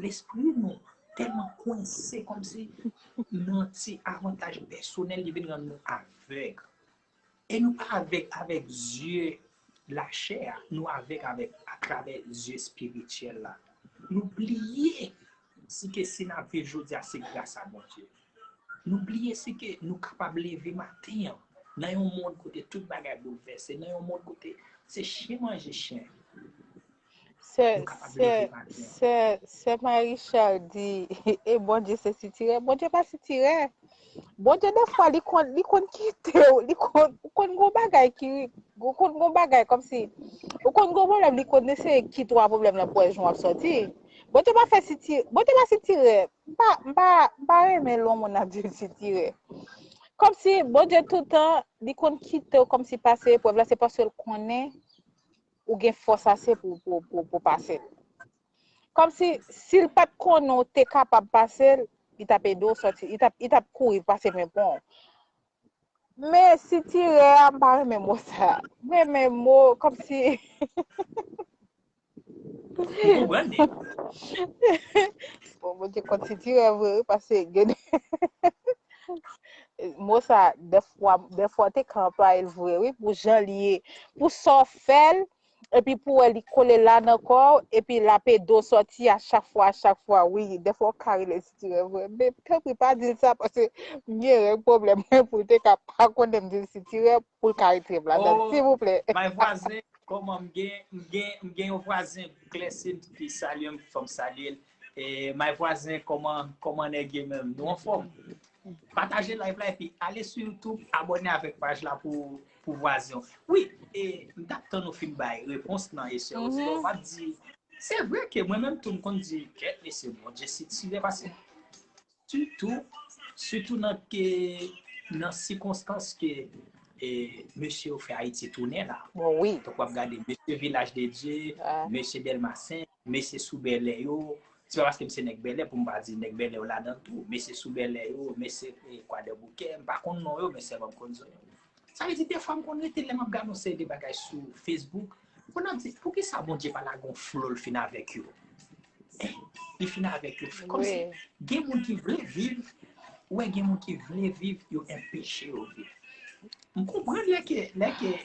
Lespri nou tèlman kwense kòmsi nan ti avantaj pèsonèl li vin rann nou avèg. E nou pa avèg avèk zye lachè a, nou avèg avèk atravè zye espirityèl la. Nou bliye si ke si n ap viv jodi a se gras a Bondye. Nou bliye si ke nou kapab leve maten an nan yon mond kote tout bagay boulvèse, nan yon mond kote se chen manje chen. Sè, sè, sè, sè Marie Charles di, e Bondye se sitirè. Bondye pa sitirè. Bondye defwa li konn, li konn kite w, li konn, ou konn gon bagay ki, ou konn gon bagay kòmsi, ou konn gon pwoblèm, li konn eseye kite w a pwoblèm nan pou wè jan w ap sòti. Bondye pa fè siti, Bondye pa sitirè. M pa, m pa, m pa renmen lè yon moun ap di l sitirè. Kòmsi Bondye toutan, li konn kite w kòmsi pase eprèv la, se paske l konnen ou gen fòs ase pou, pou, pou, pou pase l. Kòmsi, si l pa t konnen w te kapab pase l, li t ap ede w sòti, li t ap, li t ap kouri pase men pran w. Men sitirè a, m pa renmen mo sa. M renmen mo, kòmsi. Ou konprann li? Bon, Bondye konn sitirè vre, wi, paske gen mo sa, dèfwa, dèfwa te ka anplwaye l vre, wi, pou jan li ye, pou sa w fè l, epi pou wè li kole la nan kò w, epi l ap ede w sòti a chak fwa, a chak fwa, wi, dèfwa w ka rele l sitirè vre, men tanpri pa di l sa, paske m gen règ pwoblèm mwen pou l te ka pa konnen m di l sitirè, pou l ka retire m ladan l, silvouplè. My vwazen, kòman m gen, m gen, m gen yon vwazen, Clessin ki salye m, fò m salye l. E, my vwazen, kòman, kòman nèg ye menm? Nou anfòm? Pataje live la epi ale sou YouTube, abòne avèk paj la pou, pou vwazen w. Wi, e, m t ap tann ou fin bay repons nan e sè Rosilò, m ap di, se vre ke mwen menm tou m konn di, kèt mesye, Bondye sitirè, paske sitou, sitou nan ke, nan sikonstans ke e, mesye yo fè Ayiti tounen la. Bon, wi. Donk, w ap gade mesye Vilaj de Dye, ah, mesye Dèlma senk, mesye sou Bèlè yo. Se pa paske m se nèg Bèlè pou m pa di nèg Bèlè yo ladan tou. Mesye sou Bèlè yo, mesye, e, Kwadèboukè, m pa konn non yo, men sèlman m konn zòn yo. Sa vle di, defwa, m konn rete lè m ap gade yon seri de bagay sou Facebook, pou n ap di, poukisa Bondye pa lage yon flo l fin avèk yo? Li fin avèk yo. Kòmsi gen moun ki vle viv, ou wè gen moun ki vle viv, yo enpeche yo viv. M konprann lè ke, lè ke,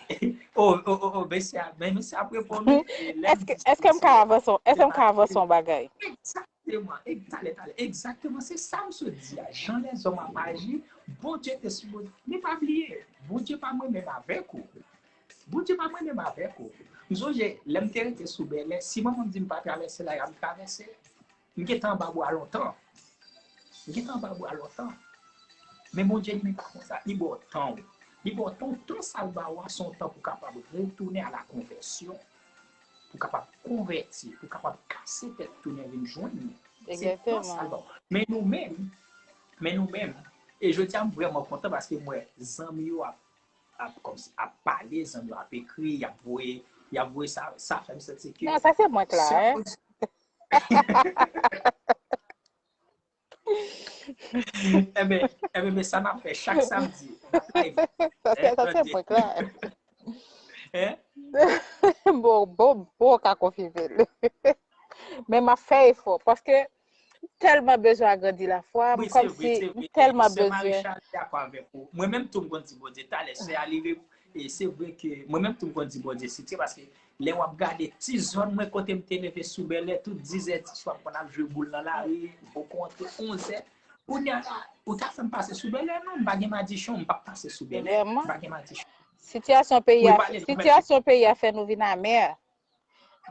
oh, oh, oh, oh, mesye a, men mesye ap reponn, wi, e, lè m Èske, di èske m ka avanse, èske m ka avanse yon bagay? Egzakteman, e, talè, talè, egzakteman, se sa m sot di a. Jan lèzòm ap aji, Bondye te sipoze, men pa bliye, Bondye pa mwen menm avèk ou. Bondye pa mwen menm avèk ou. M sonje, lè m te rete sou Bèlè, si manman m di m pa travèse la, y ap travèse. M gentan anba bwa lontan. M gentan anba bwa lontan. Men Bondye li menm pa konsa. Li ba w tan w. Li ba w tan, tan sa l ba w a, se yon tan pou w kapab retounen a la konvèsyon. Pou w kapab konvèti, pou w kapab kase tèt, tounen vin jwenn li. Se tan sa l ba w. Men nou menm, men nou menm, e jodi a m vrèman kontan paske m wè zanmi yo ap ap kòmsi ap pale, zanmi yo ap ekri, y ap voye, y ap voye sa, sa fè m santi ke Non, sa se mwen k la, hein. Enben, enben, men sa n ap fè chak samdi. N ap live. Sa se, sa se mwen k la. Hein? Bon, bon, bon, ka konfime l. Men m ap fè efò, paske tèlman bezwen agrandi lafwa m, kòmsi m tèlman bezwen. Sè Marie Charles dakò avèk ou. Mwen menm tou m konn di Bondye talè, sè a li re-, e se vre ke mwen menm tou m konn di Bondye sitye, paske lè w ap gade ti zòn mwen kote m te leve sou Bèlè, tout dizè di swa m konn al jwe boul nan lari, m poko antre onzè. Kounye a la, ou ta fè m pase sou Bèlè, non, m pa gen madichon, m p ap pase sou Bèlè. M pa gen madichon. Sitiyasyon peyi a, sitiyasyon peyi a fè nou vin amè.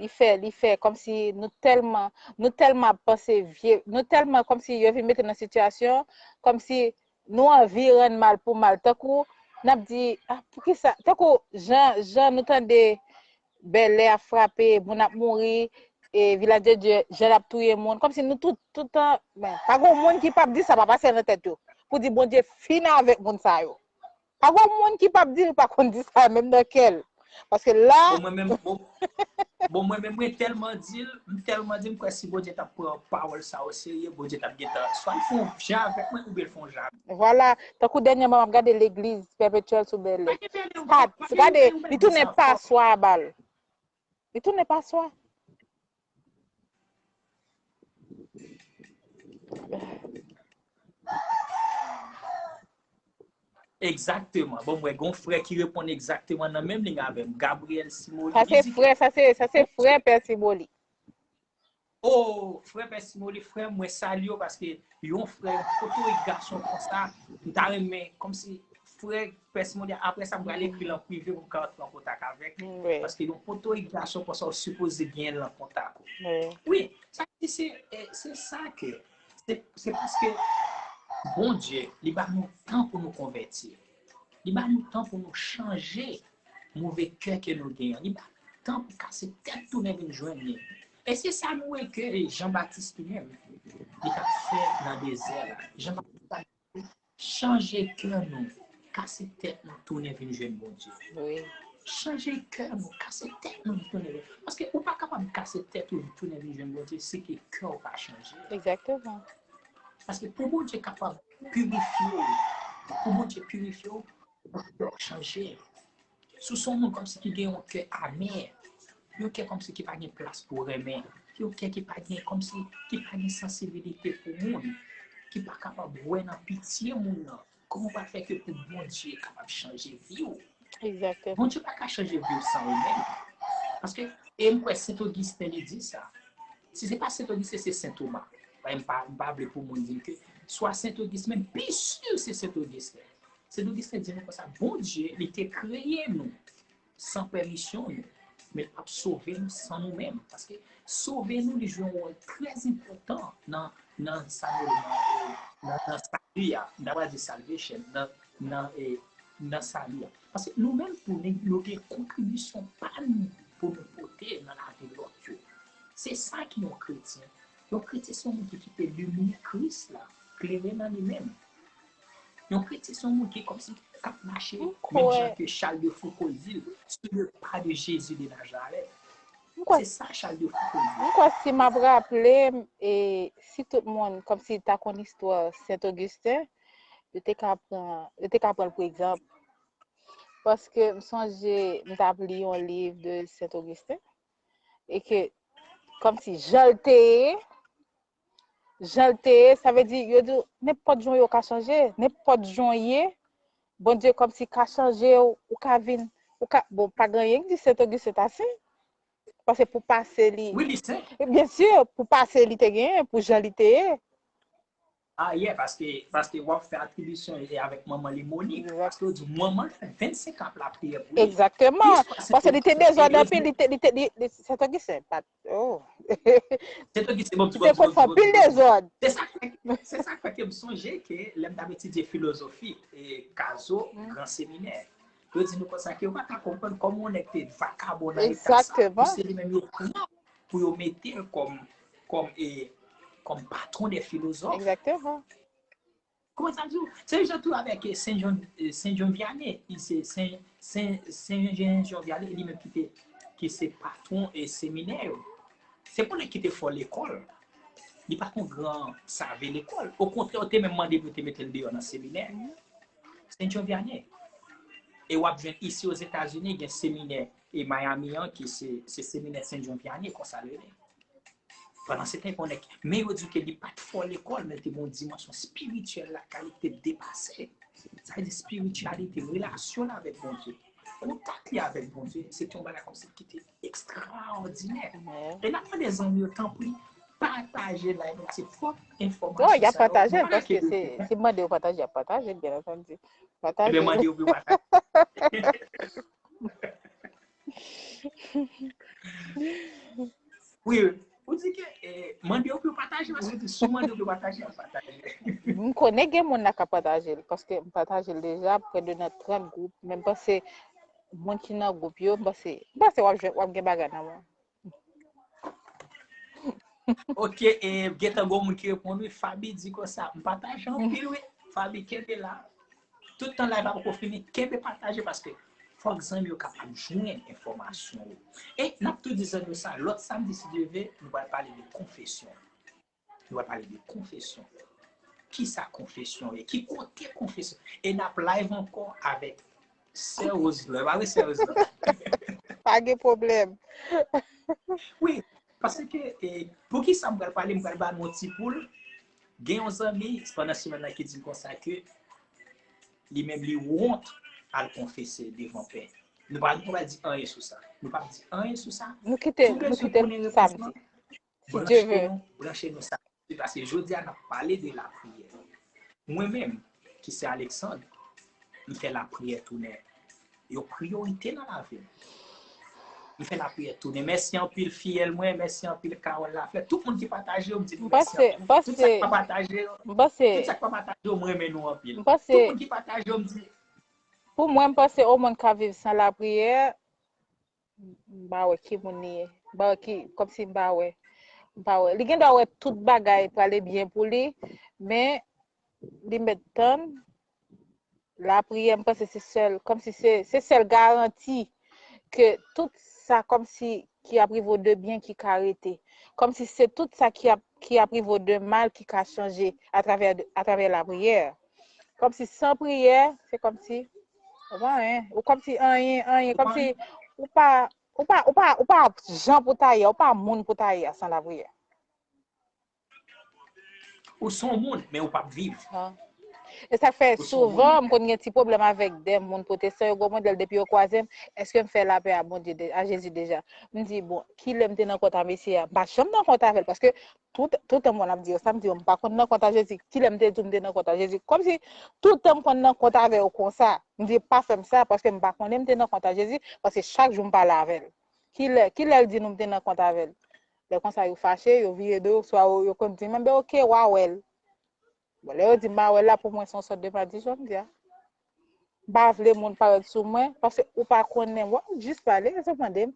Li fè, li fè kòmsi nou tèlman, nou tèlman ap panse vye, nou tèlman kòmsi yo vin mete nan sitiyasyon, kòmsi nou anvi rann mal pou mal. Tankou n ap di, ah, poukisa? Tankou jan, jan nou tande Bèlè ap frape, moun ap mouri, e Vilaj de Dye, jan l ap touye moun. Kòmsi nou tout, tout tan, men, pa gen moun ki p ap di sa pa pase nan tèt yo. Pou di Bondye fin avèk moun sa yo. Pa gen moun ki p ap di l, pa konn di sa menm nan kè l. Paske la Bon, mwen menm, bon, bon, mwen menm, mwen tèlman di l, m tèlman di l, m kwè si Bondye t ap pran pawòl sa o serye, Bondye t ap gentan, swa l fè yon jan avèk mwen, oubyen l fè yon jan avèk mwen. Vwala, tankou dènyèman, m ap gade legliz Pèpetyèl sou Bèlè. Gade, li tounen paswa ba l. Li tounen paswa. Egzakteman. Bon, mwen gen yon frè ki reponn egzakteman nan menm liy avè m. Gabriel Simoli. Sa se frè, sa se, sa se frè Pè Simoli. Oh, frè Pè Simoli, frè, mwen salye w paske yon frè, yon potorik gason konsa, m ta renmen, kòmsi frè Pè Simoli, apre sa, m pral ekri l an prive pou m ka antre an kontak avèk li. Paske yon potorik gason konsa, ou sipoze genyen l nan kontak ou. Wi, sa vle di se, eh, se sa ke, se, se paske Bondye, li ba nou tan pou nou konvèti. Li ba nou tan pou nou chanje move kè ke nou genyen. Li ba nou tan pou kase tèt tounen vin jwenn li. E se sa nou wè ke Jan Batis li menm, li t ap fè nan dezè la. Jan Batis t ap di, chanje kè nou, kase tèt nou, tounen vin jwenn Bondye. Wi. Chanje kè nou, kase tèt nou, tounen vin. Paske ou pa kapab kase tèt ou, tounen vin jwenn Bondye, si ke kè w pa chanje. Egzakteman. Paske pou Bondye kapab pirifye w, pou Bondye pirifye w, fòk kè w chanje. Si w se yon moun kòmsi ki gen yon kè amè, yon kè kòmsi ki pa gen plas pou renmen, yon kè ki pa gen kòmsi, ki pa gen sansibilite pou moun, ki pa kapab wè nan pitye moun nan, kòman w pral fè ke pou Bondye kapab chanje vi w? Egzakteman. Bondye pa ka chanje vi w san ou menm. Paske, e m kwè Sent Ogisten li di sa. Si se pa Sent Ogisten, se Sent Toma. Paske m pa, m pa vle pou moun di m ke swa Sent Ogisten, men pi si se Sent Ogisten. Sent Ogisten di nou konsa, Bondye, li te kreye nou san pèmisyon nou, men l p ap sove nou san nou menm. Paske sove nou, li jwe yon wòl trè enpòtan nan, nan sa nou rele nan, nan, nan sali a. M ta pral di salvation, nan, nan, eh, nan sali a. Paske nou menm tou, nou, nou gen kontribisyon pa nou pou nou pote nan lavi lòt yo. Se sa ki yon kretyen. Yon kretyen se yon moun ki kite limyè Kris la klere nan li menm. Yon kretyen se yon moun ki kòmsi k ap mache, menm jan ke Charles de Foucauld di l, sur le pas de Jésus de Nazareth. Se sa Charles de Foucauld di. M kwè si m ap raple m, e si tout moun, kòmsi ta konn istwa Sen Ogisten, yo te ka pran, yo te ka pran l pou egzanp. Paske m sonje m t ap li yon liv de Sen Ogisten, e ke kòmsi jan l te ye, jan l te ye, sa vle di, yo di w, nenpòt jan w ye w ka chanje, nenpòt jan w ye, Bondye kòmsi ka chanje w, ou ka vin, ou ka, bon, pa gen anyen ki di Sen Ogisten ta sen, paske pou pase li, Wi, li sen. Byen si, pou pase li te genyen, pou jan li te ye. Ah, yeah, paske, paske w ap fè atribisyon li avèk manman li Monik. Paske w di manman l fè vennsenk an ap lapriyè pou li. Egzakteman. Paske li te dezòd anpil, li te, li te, li, li, Sen Ogisten pa t, oh. Sen Ogisten, bon, ti te konn fè anpil dezòd. Se sa k fè, se sa k fè ke m sonje ke lè m t ap etidye filozofi, e Kazo, gran seminè, yo di nou konsa ke yo pa ka konprann kòman yon nèg te vakabon nan eta sa, pou se li menm yo pran pou yo mete l kòm, kòm, e, kòm patwon dè filozòf. Egzakteman. Kòman sa di w? Se jan tou avèk, e, Sen John, e, Sen John Vianney, li se Sen, Sen, Sen Jan Vianney, li menm ki te, ki se patwon, e, seminè yo. Se pou nèg ki te fò lekòl. Li pa t yon gran save lekòl. Okontrè, yo te menm mande pou yo te mete l deyò nan seminè. Sen John Vianney. E w ap jwenn isi Ozetazini, gen seminè e Miami an, ki se, se seminè Sen John Vianney, konsa l rele. Pandan se tan, yon nèg, men yo di ke li pa t fò lekòl, men li te gen yon dimansyon espirityèl lakay li ki te depase. Sa vle di espirityalite, relasyon l avèk Bondye, kontak li avèk Bondye, se te yon bagay kòmsi ki te ekstraòdinè. E n ap mande zanmi yo, tanpri, pataje live la, se pwòp enfòmasyon. Bon, y ap pataje l, paske se, se mande yo pataje, y ap pataje l, byen antandi. Pataje l. Ebyen, mande yo pou yo pataje. Wi, ou di ke, e, mande yo pou yo pataje, paske si w mande yo pou yo pataje, y ap pataje. M konnen gen moun la k ap pataje l, paske m pataje l deja, prè de nan trant gwoup, men m panse moun ki nan gwoup yo, m panse, m panse w ap jwenn, w ap gen bagay nan men w. Ok, e, gentan gon moun ki reponn, wi, Faby di konsa, m pataje anpil, wi. Faby, kenbe la. Tout tan live la poko fini, kenbe pataje paske fòk zanmi yo kapab jwenn enfòmasyon yo. E n ap tou di zanmi yo sa, lòt samdi, si Dye vle, nou pral pale de konfesyon. Nou pral pale de konfesyon. Kisa konfesyon ye? Ki kote konfesyon? E n ap live ankò avèk Sè Roseland. Pa vre, Sè Roseland? Pa gen pwoblèm. Wi, paske, e, poukisa m pral pale, m pral ba nou yon ti poul. Gen yon zanmi, pandan semèn nan, ki di m konsa ke li menm li wont al konfese devan pè. Nou pa, nou pa di anyen sou sa. Nou pa di anyen sou sa. Nou kite, nou kite samdi. Si Dye vle. Branche nou, branche nou samdi, paske jodi a n ap pale de lapriyè. Mwen menm, ki se Alexandre, m fè lapriyè tounen yon priyorite nan lavi m. M fè lapriyè tounen. Mèsi anpil, fiyèl mwen, mèsi anpil, Carole Lafleur. Tout moun ki pataje yo, m di nou mèsi anpil. Tout sa k pa pataje yo, tout sa k pa pataje yo, m renmen nou anpil. Tout moun ki pataje yo, m di. Pou mwen, m panse yon moun ka viv san lapriyè, m pa wè ki moun li ye. M pa wè ki, kòmsi m pa wè. M pa wè. Li gen dwa wè tout bagay prale byen pou li, men li mèt tann. Lapriyè, m panse se sèl, kòmsi se, se sèl garanti ke tout sa kòmsi ki ap rive w de byen ki ka rete. Kòmsi se tout sa ki ap, ki ap rive w de mal ki ka chanje atravè, atravè lapriyè. Kòmsi san priyè, se kòmsi, ou pa anyen. Ou kòmsi anyen, anyen, kòmsi ou pa, ou pa, ou pa, ou pa jan pou ta ye a, ou pa moun pou ta ye a san lapriyè. Ou se yon moun, men ou p ap viv. E sa k fè souvan, m konn gen ti pwoblèm avèk de moun pwotestan, yo gwo modèl depi yo kwaze m, èske m fè lapè a Bondye, de- a Jezi deja? M di, bon, kilè m te nan kont a mesye a? M pa janm nan kont avè l, paske tout, tout tan mwen ap di yo sa, m di yo, m pa konn nan kont a Jezi. Kilè m te di w m te nan kont a Jezi? Kòmsi tout tan m konn nan kont avè yo konsa. M di, pa fè m sa, paske m pa konnen m te nan kont a Jezi, paske chak jou m pale avè l. Kilè, kilè l di nou m te nan kont avè l? Lè konsa yo fache, yo vire do yo, swa yo, yo konn di m, enben oke, w a wè l. Bon, lè yo di m pa wè l la, pou mwen se yon sòt de madichon, m di a. M pa vle moun parèt sou mwen, paske ou pa konnen m, w ap jis pale, se tande m.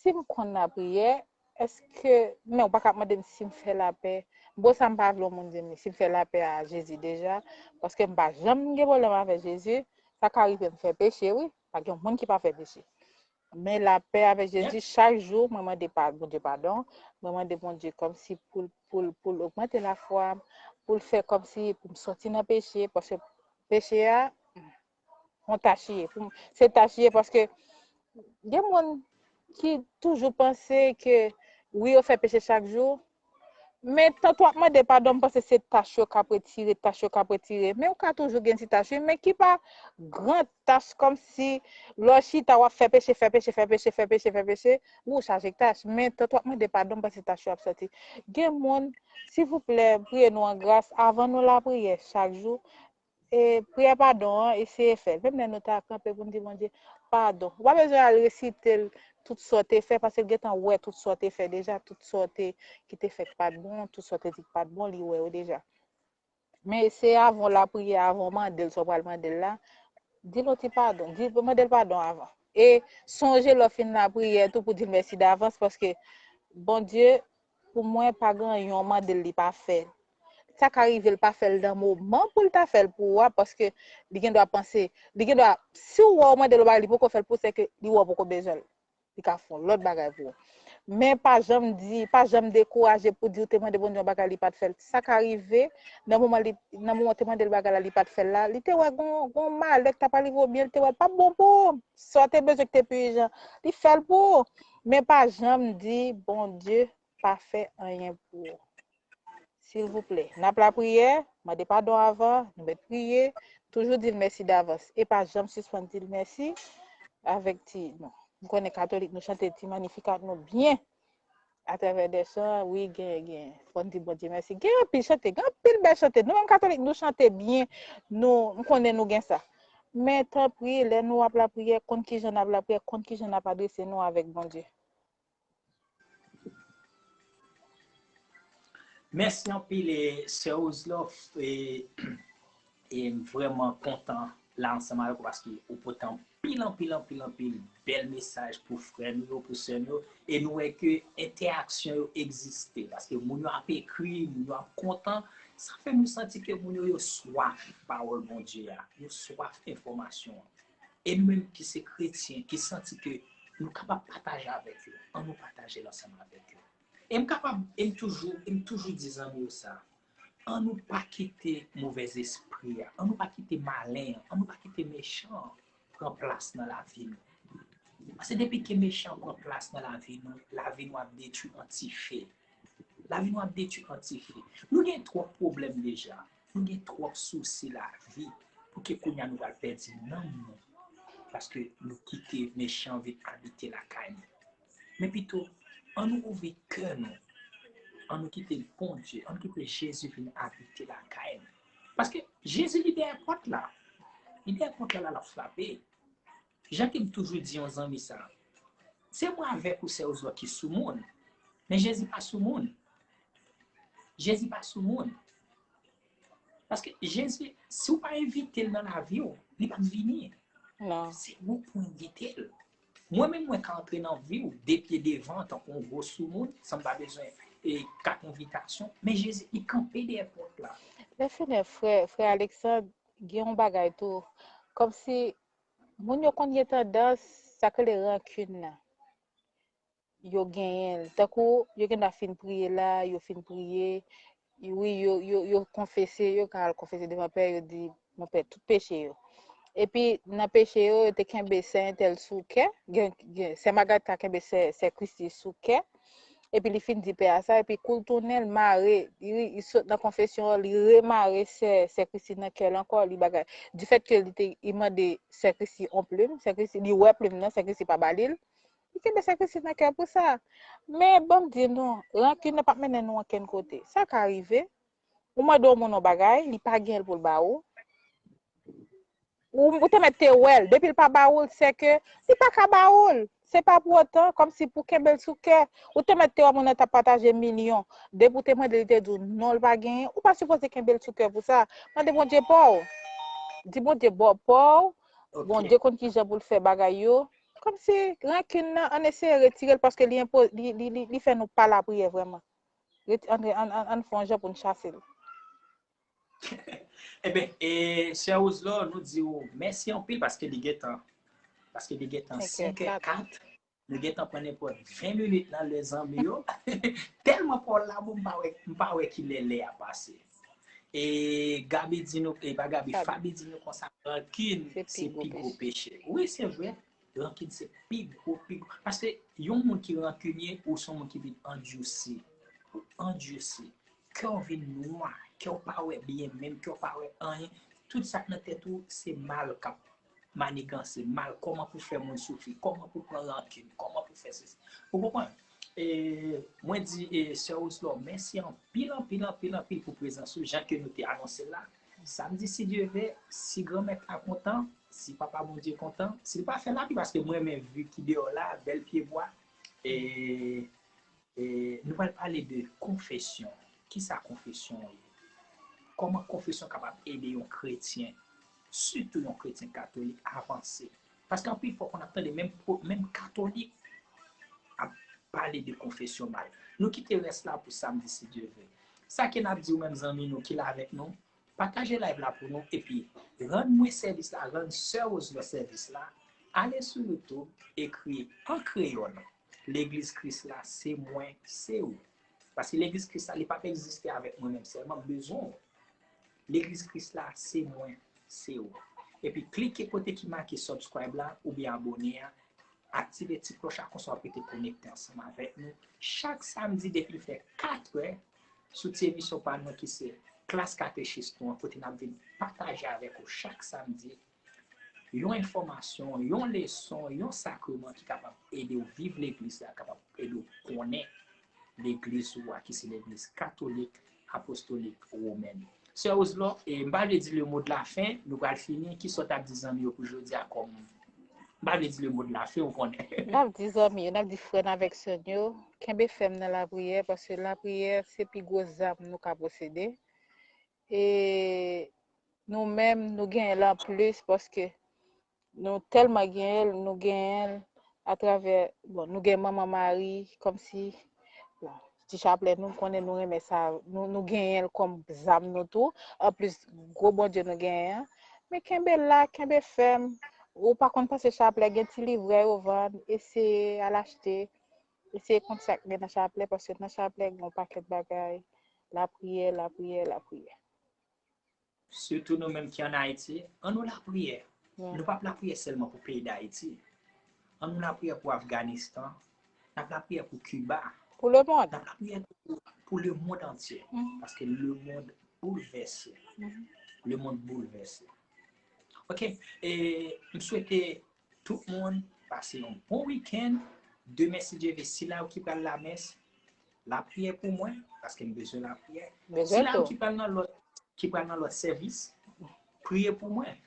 Si m konn lapriyè, èske, men ou pa ka ap mande m si m fè lapè. Bon, sa m pa vle yon moun di m li, si m fè lapè a Jezi deja, paske m pa janm gen pwoblèm avè Jezi, Sa ka rive m fè peche, wi. Pa gen moun ki pa fè peche. Men lapè avèk Jezi, chak jou, mwen mande pa, Bondye padon. Mwen mande Bondye kòmsi pou, pou, pou l ogmante lafwa m, pou l fè kòmsi pou m sòti nan peche, paske peche a, yon tach li ye. Pou m, se tach li ye, paske gen moun ki toujou panse ke, wi, yo fè peche chak jou, men tanto w ap mande padon, m panse se tach yo k ap retire, tach yo k ap retire. Men ou ka toujou gen ti tach, wi, men ki pa gran tach, kòmsi lè w chita, w ap fè peche, fè peche, fè peche, fè peche, fè peche, wi, ou chaje ak tach. Men tanto w ap mande padon, m panse tach yo ap sòti. Gen moun, silvouplè, priye nou an gras, avan nou lapriyè chak jou, e priyè padon an, eseye fè l. Menm lè nou ta kanpe pou n di Bondye, padon. Ou pa bezwen al resite l tout sa w te fè, paske l gentan wè tout sa w te fè deja, tout sa w te, ki te fè k pa t bon, tout sa w te di k pa t bon, li wè yo deja. Men se avan w lapriyè, avan w mande l sa w pral mande l la, di l yon ti padon, di, mande l padon avan. E sonje lè w fin lapriyè tou pou di l mèsi davans, paske Bondye, pou mwen, pa gen yon mande l li pa fè l. Sa ka rive l pa fè l nan moman pou l ta fè l pou ou a, paske li gendwa panse, li gendwa, si w wè w mande l yon bagay, li poko fè l pou ou, se ke li wè w poko bezwen l. Li ka fè yon lòt bagay pou ou. Men pa janm di, pa janm dekouraje pou di ou te mande Bondye yon bagay, li pa t fè l. Sa ka rive, nan moman li, nan moman w te mande l bagay la, li pa t fè l la, li te wè gon, gon malè k t ap rive w, oubyen li te wè l p ap bon pou ou. Sa w te bezwen ki te pi ijan, li fè l pou ou. Men pa janm di Bondye pa fè anyen pou ou. Silvouplè, n ap lapriyè, mande padon avan, nou mèt priye, toujou di l mèsi davans. E pa janm sispann di l mèsi avèk ti, non. M konnen katolik, nou chante ti Magnificat nou byen. Atravè de chan, wi, gen, gen. Fò n di Bondye mèsi. Gen anpil chante, gen anpil bèl chante. Nou menm katolik, nou chante byen. Nou, m konnen nou gen sa. Men tanpri, lè nou ap lapriyè, konn kijan n ap lapriyè, konn kijan n ap adrese nou avèk Bondye. Mèsi anpil, e, sè Roselof, e, e m vrèman kontan la ansanm avèk ou paske ou pote anpil, anpil, anpil, anpil bèl mesaj pou frè nou yo, pou sè nou yo, e nou wè ke entèaksyon yo egziste, paske moun yo ap ekri, moun yo ap kontan, sa fè nou santi ke moun yo, yo swaf pawòl Bondye a, yo swaf enfòmasyon an. E nou menm ki se kretyen, ki santi ke nou kapab pataje avèk yo, ann nou pataje l ansanm avèk yo. E m kapab, e m toujou, e m toujou di zanmi yo sa, ann nou pa kite movèzespri a, ann nou pa kite malen an, ann nou pa kite mechan an pran plas nan lavi nou. Paske depi ke mechan an pran plas nan lavi nou, lavi nou ap detwi an ti fe. Lavi nou ap detwi an ti fe. Nou gen twòp pwoblèm deja. Nou gen twòp sousi lavi pou ke kounye a nou pral pèdi nanm nou. Paske nou kite mechan vin abite lakay nou. Men pito, ann nou ouvri kè nou. Ann nou kite Bondye, ann nou kite Jezi vin abite lakay nou. Paske Jezi li dèyè pòt la. Li dèyè pòt la, la l ap frape. Jan ke m toujou di yon zanmi sa, se mwen avèk ou sè Roselof ki sou moun. Men Jezi pa sou moun. Jezi pa sou moun. Paske Jezi, si w pa envite l nan lavi w, li p ap vini. Non. Se ou pou envite l. Mwen menm, mwen ka antre nan vi w, de pye devan, tankou yon gwo sou moun, san m pa bezwen e, kat envitasyon. Men Jezi, li kanpe dèyè pòt la. Lè fini, frè, frè Alexandre, gen yon bagay tou. Kòmsi moun yo konn gen tandans, sa k rele rankin nan. Yo genyen l. Tankou yo gendwa fin priye la, yo fin priye, wi, yo, yo, yo konfese, yo ka al konfese devan Pè, yo di, Mon Pè, tout peche yo. Epi nan peche yo, yo te kenbe sè entèl sou kè, gen, gen, sè Magat ka kenbe sè, sè Christie sou kè, epi li fin di Pè a sa, epi kou l tounen, l mare, li, li sot nan konfesyon an, li remare sè, sè Christie nan kè l ankò, li bagay. Difèt ke li te, li mande sè Christie on plim, sè Christie, li wè plim nan, sè Christie pa ba li l. Li kenbe sè Christie nan kè pou sa. Men, ban m di nou, rankin nan p ap mennen nou ankenn kote. Sa ka rive, ou mande yon moun yon bagay, li pa gen l pou l ba ou. Ou, ou te mèt te wè l, depi l pa ba ou l, se ke li pa ka ba ou l. Se pa pou otan, kòmsi pou kenbe l sou kè. Ou te mèt te wè moun nan t ap pataje milyon. Depi w te mande l, li te di w non, l pa genyen, ou pa sipoze kenbe l sou kè pou sa. Mande Bondye pa w. Di Bondye pa w. Bondye konn kijan pou l fè bagay yo. Kòmsi rankin nan, ann eseye retire l paske li, li, li, li fè nou pa lapriyè vrèman. Ann, ann, ann, ann fè yon jan pou n chase l. Eben, e, sè Roselor, nou di w mèsi anpil paske li gentan, paske li gentan senk è kat. Nou gentan pran nenpòt ven minit nan lè zanmi yo. Tèlman pa w la, bon, m pa wè, m pa wè kilè lè a pase. E Gaby di nou, e pa Gaby, Faby di nou konsa, rankin se pi gwo peche. Wi, se vre. Rankin se pi gwo, pi gwo. Paske yon moun ki rankinye, ou se yon moun ki vin andisi. Ou andisi. Kè w vin nwa, kè w pa wè byen menm, kè w pa wè anyen. Tout sa k nan tèt ou, se mal k ap maniganse, mal, kòman pou fè moun soufri, kòman pou pran rankin, kòman pou fè sesi. Ou konprann? E mwen di, e, sè Roselor, mèsi anpil, anpil, anpil, anpil pou prezans ou, jan ke nou te anonse l la. Samdi, si Dye vle, si Granmèt la kontan, si Papa Bondye kontan, si l pa fè lapli, paske mwen renmen vi ki deyò la, bèl pyebwa, e, e nou pral pale de konfesyon. Kisa konfesyon ye? Kòman konfesyon kapab ede yon kretyen, sitou yon kretyen katolik, avanse? Paske anpil fwa, konn ap tande menm, menm katolik ap pale de konfesyon mal. Nou kite rès la pou samdi, si Dye vle. Sa ke n ap di w menm zanmi nou ki la avèk nou, pataje live la pou nou, epi rann mwen sèvis la, rann sè Roselor sèvis la, ale sou YouTube, ekri an kreyòl, Legliz Kris la, se mwen, se ou. Paske Legliz Kris la, li p ap egziste avèk mwen menm sèlman, m bezwen w. Legliz Kris la, se mwen, se ou. Epi klike kote ki make subscribe la oubyen abone a, aktive ti klòch la, konsa w ap rete konekte ansanm avèk nou. Chak samdi depi l fè kat è, sou ti emisyon pa nou ki se Klas Katechis nou an, kote n ap vin pataje avèk ou chak samdi yon enfòmasyon, yon leson, yon sakreman ki kapab ede w viv legliz la, kapab ede w konnen legliz ou a, ki se legliz katolik, apostolik, womèn. Sè Roselor, e m pa vle di le mot de la fin, nou pral fini, kisa w t ap di zanmi yo pou jodi a kòm, m pa vle di le mot de la fin, ou konnen. N ap di zanmi yo, n ap di frè n avèk sè n yo, kenbe fèm nan lapriyè, paske lapriyè se pi gwo zam nou ka posede. E nou menm, nou genyen l anplis, paske nou tèlman genyen l, nou genyen l atravè, bon, nou gen Manman Mari, kòmsi, bon, ti chaplè nou, m konnen nou renmen sa, nou, nou genyen l kòm zam nou tou. Anplis, gwo Bondye nou genyen an. Men kenbe la, kenbe fèm. Ou pa konn pase chaplè, gen ti livrè yo vann, eseye al achte, eseye konn sa k gen nan chaplè, paske nan chaplè gen yon pakèt bagay. Lapriyè, lapriyè, lapriyè. Sitou nou menm ki ann Ayiti, ann nou lapriyè. Nou p ap lapriyè sèlman pou peyi Dayiti. Ann nou lapriyè pou Afganistan. N ap lapriyè pou Kiba. Pou lemonn. N ap lapriyè pou, pou lemonn antye. Paske lemonn boulvèse. Lemonn boulvèse. Ok, e m swete tout moun pase yon bon wikenn. Demen, si Dye vle, sila yo ki pral lamès, lapriyè pou mwen, paske m bezwen lapriyè. Sila yo ki pral nan lòt, ki pral nan lòt sèvis, priye pou mwen.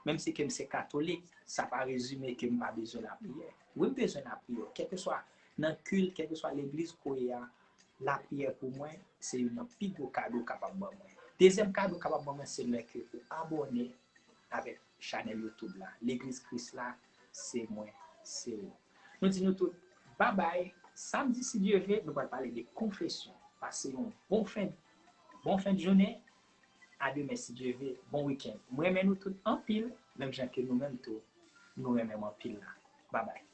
Menm si ke m se katolik, sa pa rezime ke m pa bezwen lapriyè. Wi, m bezwen lapriyè. Kèlkeswa nan kilt, kèlkeswa legliz ke w ye a, lapriyè pou mwen, se youn nan pi gwo kado w kapab ban mwen. Dezyèm kado w kapab ban mwen, se lè ke ou abòne avèk chanèl YouTube la. Legliz Kris la, se mwen, se ou. Nou di nou tout, babay. Samdi, si Dye vle, nou pral pale de konfesyon. Pase yon bon fen, bon fen de jounen. A demen, si Dye vle. Bon wikenn. Mwen renmen nou tout anpil, menm jan ke nou menm tou, nou renmen m anpil la. Babay.